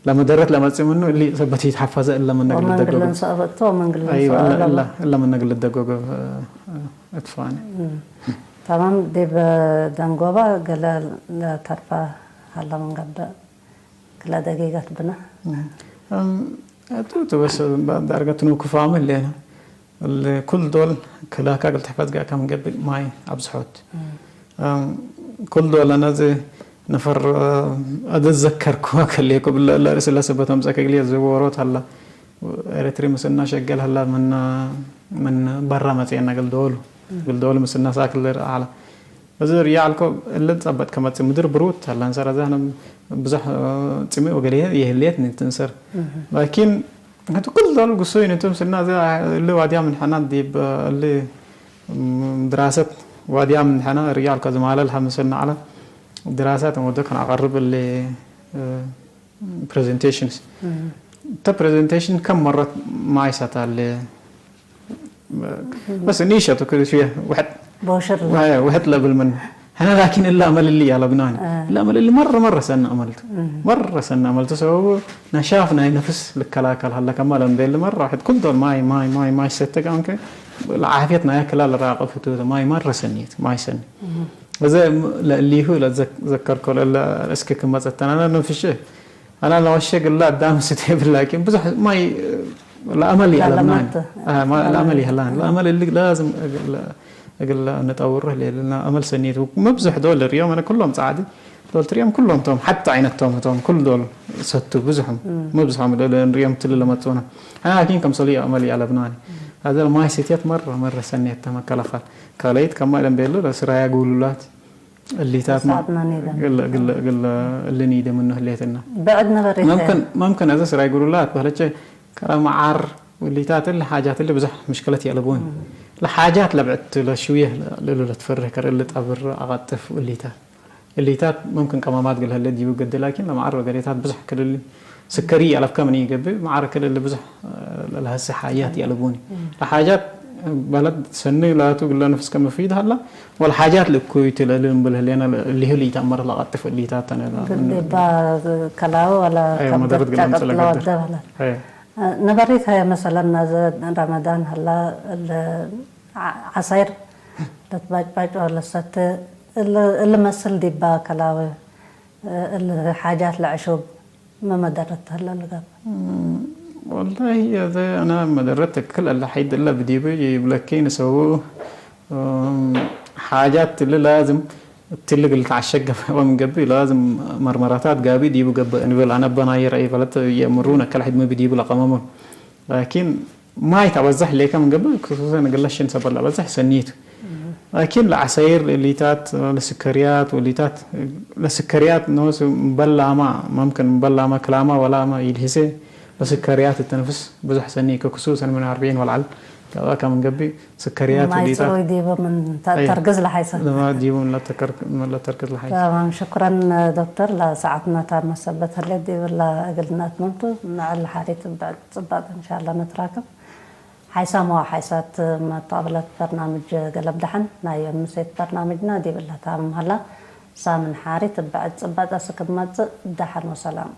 ለመደረት ለመጽእ ምኑ፣ እሊ ሰበት ኢትሐፈዘ እለ ምነ እግል ወመንግል ልደገጎ። ለንሰአበቶ ወመንግል አይወ፣ ለንሰአበ እለ፣ ለባ። እለ ምነ እግል ልደገጎ፣ እ፣ እ፣ እትፋነ። እም። ተማም፣ ዲብ ደንጎበ ገሌ ለተርፈ ሀለ ምን ገብእ? ክለ ደቂቀት ብነ። እም፣ እም፣ እቱ፣ እቱ በስ ዳርገ ትንኩፋም ህሌነ። እሊ ኩል ዶል ክላካ እግል ትሕፈዝ ገአከ ምን ገብእ ማይ አብዝሖት። እም። እም፣ ክል ዶል አነ እዜ ነፈር አትዘከርኩ ከሌኩ ብለ እለ ርእስ ለሰበት አምጸከ እግል የዝወሮት ሀላ። ኤረትሪ ምስልና ሸገል ሀላ ምን፣ ምን በራ መጽአና እግል ዶሉ፣ እግል ዶሉ ምስልና ሳክል ዐለ። እዚ ርያ ዐልኮ እለ ጸበጥ ከመጽእ ምድር ብሩት ሀላ እንሰር አዛህነ ብዙሕ ጽምእ ወገሌ የህሌት ንትንሰር። ላኪን ህቱ ክል ዶል ግሱይ ንቱም ስና እለ ዋድያ ምን ሐና ዲብ እሊ ድራሰት ዋድያ ምን ሐና ርያ ዐልኮ ዝማለ ለሐምስልና ዐለ። ድራሳት ወደ ከን አቀርብ እሊ ፕሬዘንቴሽንስ። እተ ፕሬዘንቴሽን ከም መረት ማይ ሰታለ። በስ ኒሸቱ ክል ሽየ ወሕድ ቦሽር ለ- ወ-፣ ወሕድ ለብል ምን ሕነ ላኪን እላ አመል እሊ ያለብናኒ። አ። እላ አመል እሊ መረ መረ ሰነ አመልቱ። እም። መረ ሰነ አመልቱ ሰበቡ ነሻፍ ናይ ነፍስ ልከላከል ሀለ ከማ ለምቤል መረ ወሕድ ኩል ዶል ማይ፣ ማይ፣ ማይ፣ ማይ ሰተ ጋምከ ለዓፍየት ናይ ክላ ለራቀብ ፍቱተ ማይ መረ ሰኒት፣ ማይ ሰኒ። እም። እዘ ለእሊሁ ለዘክ-፣ ዘከርኮ ለእለ እስክ ክመጸተን አነ ንፍሽ አና ለወሸ ግላ አዳም ስቴ ብላኪን ብዙሕ ማይ ለአመል ይአለብናን። ለአመት። አ፣ ማ-፣ ለአመል ይህላን። ለአመል እሊ ላዝም እግል፣ እግል ንጠውሮ ሌልና አመል ሰኒት መብዝሕ ዶል ርዮም አነ ኩሎም ጻዕዲ ዶል ትርዮም ኩሎም ቶም ሐቲ አይነት ቶም ቶም ኩል ዶል ሰቱ ብዙሕም እም። መብዝሖም ዶል ርዮም ትል ለመጽኡነ። አና ላኪን ከምሰሉ አመል ይአለብናን። አዘ ማይ ስቴት መረ መረ ሰኒት ተመከለፋል። ካልአይት ከማ ደንቤሉ ለስራያ ጉሉላት እሊታትመ ሰዓትመ ኒደ። እግለ፣ እግለ፣ እግለ እሊ ኒደ ምኑ ህሌትና። ብዕድ ነበሬት። መምክን፣ መምክን አዘ ስራይ ጉሉላት በህለቼ ከረ መዓር ወሊታት እሊ ሓጃት እሊ ብዙሕ ምሽክለት የአለቡኒ። እም። ለሓጃት ለብዕድ ለሽውየ ለእሉ ለትፈርህ ከረ እሊ ጠብር አቀጥፍ እሊታት። እሊታት መምክን ቀማማት እግል ህለ ዲቡ ገደ ላኪን ለመዓር ወገሌታት ብዙሕ ክልል ስከሪ አለብከ ምን ኢገብእ፣ መዓር ክል እሊ ብዙሕ ለሀሴ ሓያት ይአለቡኒ። እም። ለሓጃት በለድ ሰኒ ላቱ እግለ ነፍስከ መፊድ ሀላ፣ ወለሓጃት ለእኩይ ቲ ለእሊ እምብል ህሌነ እሊሁ ለኢተአመር ለቀጥፍ እሊታት ተነ። ግል ዲባ ከላዊ ወለ አይ፣ ከብደት መደረት ግለ ጨቅጥ ምሰለ ለወደ ገደ። በለ። አይ። ነበሪት ሀየ መሰለን ናዘ ረመዳን ሀላ እለ ዐ-፣ ዐሳይር ለትባጭባጭ ወለሰተ እለ፣ እለ መስል ዲባ ከላዊ እለ ሓጃት ለዕሹብ። መ መደረት ሀለ ልገብእ? እም፣ ወላሂ፣ አዜ አነ መደረት ትክክል አለ ሐይድ እለ ብዲቡ ይብለኪ ንሰቡ፣ እም፣ ሓጃት እሊ ላዝም እትሊ እግል ተዐሸግ ወምን ገብእ ላዝም መርመራታት ጋብእ ዲቡ ገብእ እንብል። አነ በናይ ረአይ ፈለት የእምሩነ ከለ ሕድ ሚ ብዲቡ ለቀመሙን። ላኪን ማይ ተበዘሕ ሌከ ምን ገብእ፣ ክሱሰን እግለ ሽን ሰበት ለበዝሕ ሰኒ ቱ። ላኪን ለዐሰይር፣ ለእሊታት፣ ለስከርያት ወእሊታት፣ ለስከርያት ኖስ በላማ፣ መምክን በላማ ክላማ ወላማ ኢልሂሴ፣ ለስከርያት እተ ነፍስ ብዙሕ ሰኒ ከክሱሰን ምን አርበዒን ወለዐል ገብአከ ምን ገብእ፣ ስከርያት ማይ ወእሊታት ጽሩይ ዲቡ ምን ተ-፣ አየ። ተርግዝ ለሐይሰ። ለማ ዲቡ ምን ለተከር-፣ ምን ለተርክዝ ለሐይሰ። ተማም፣ ሽኩረን ዶክተር፣ ለሰዓትና ታመ ሰበት ህሌት ዲብላ እግልና አትመምቱ፣ መዐል ሓሪት ብዕድ ጽባጥ እንሻላ ነትራክብ። ሓይሳም ወሓይሳት መጣብለት በርናምጅ ገለብ ደሐን፣ ናይ ዮም ምሴት በርናምጅነ ዲብ እለ ታምም ሀላ። ሳምን ሓሪት እብ ብዕድ ጽባጥ አስክ መጽእ፣ ደሐን ወሰላም።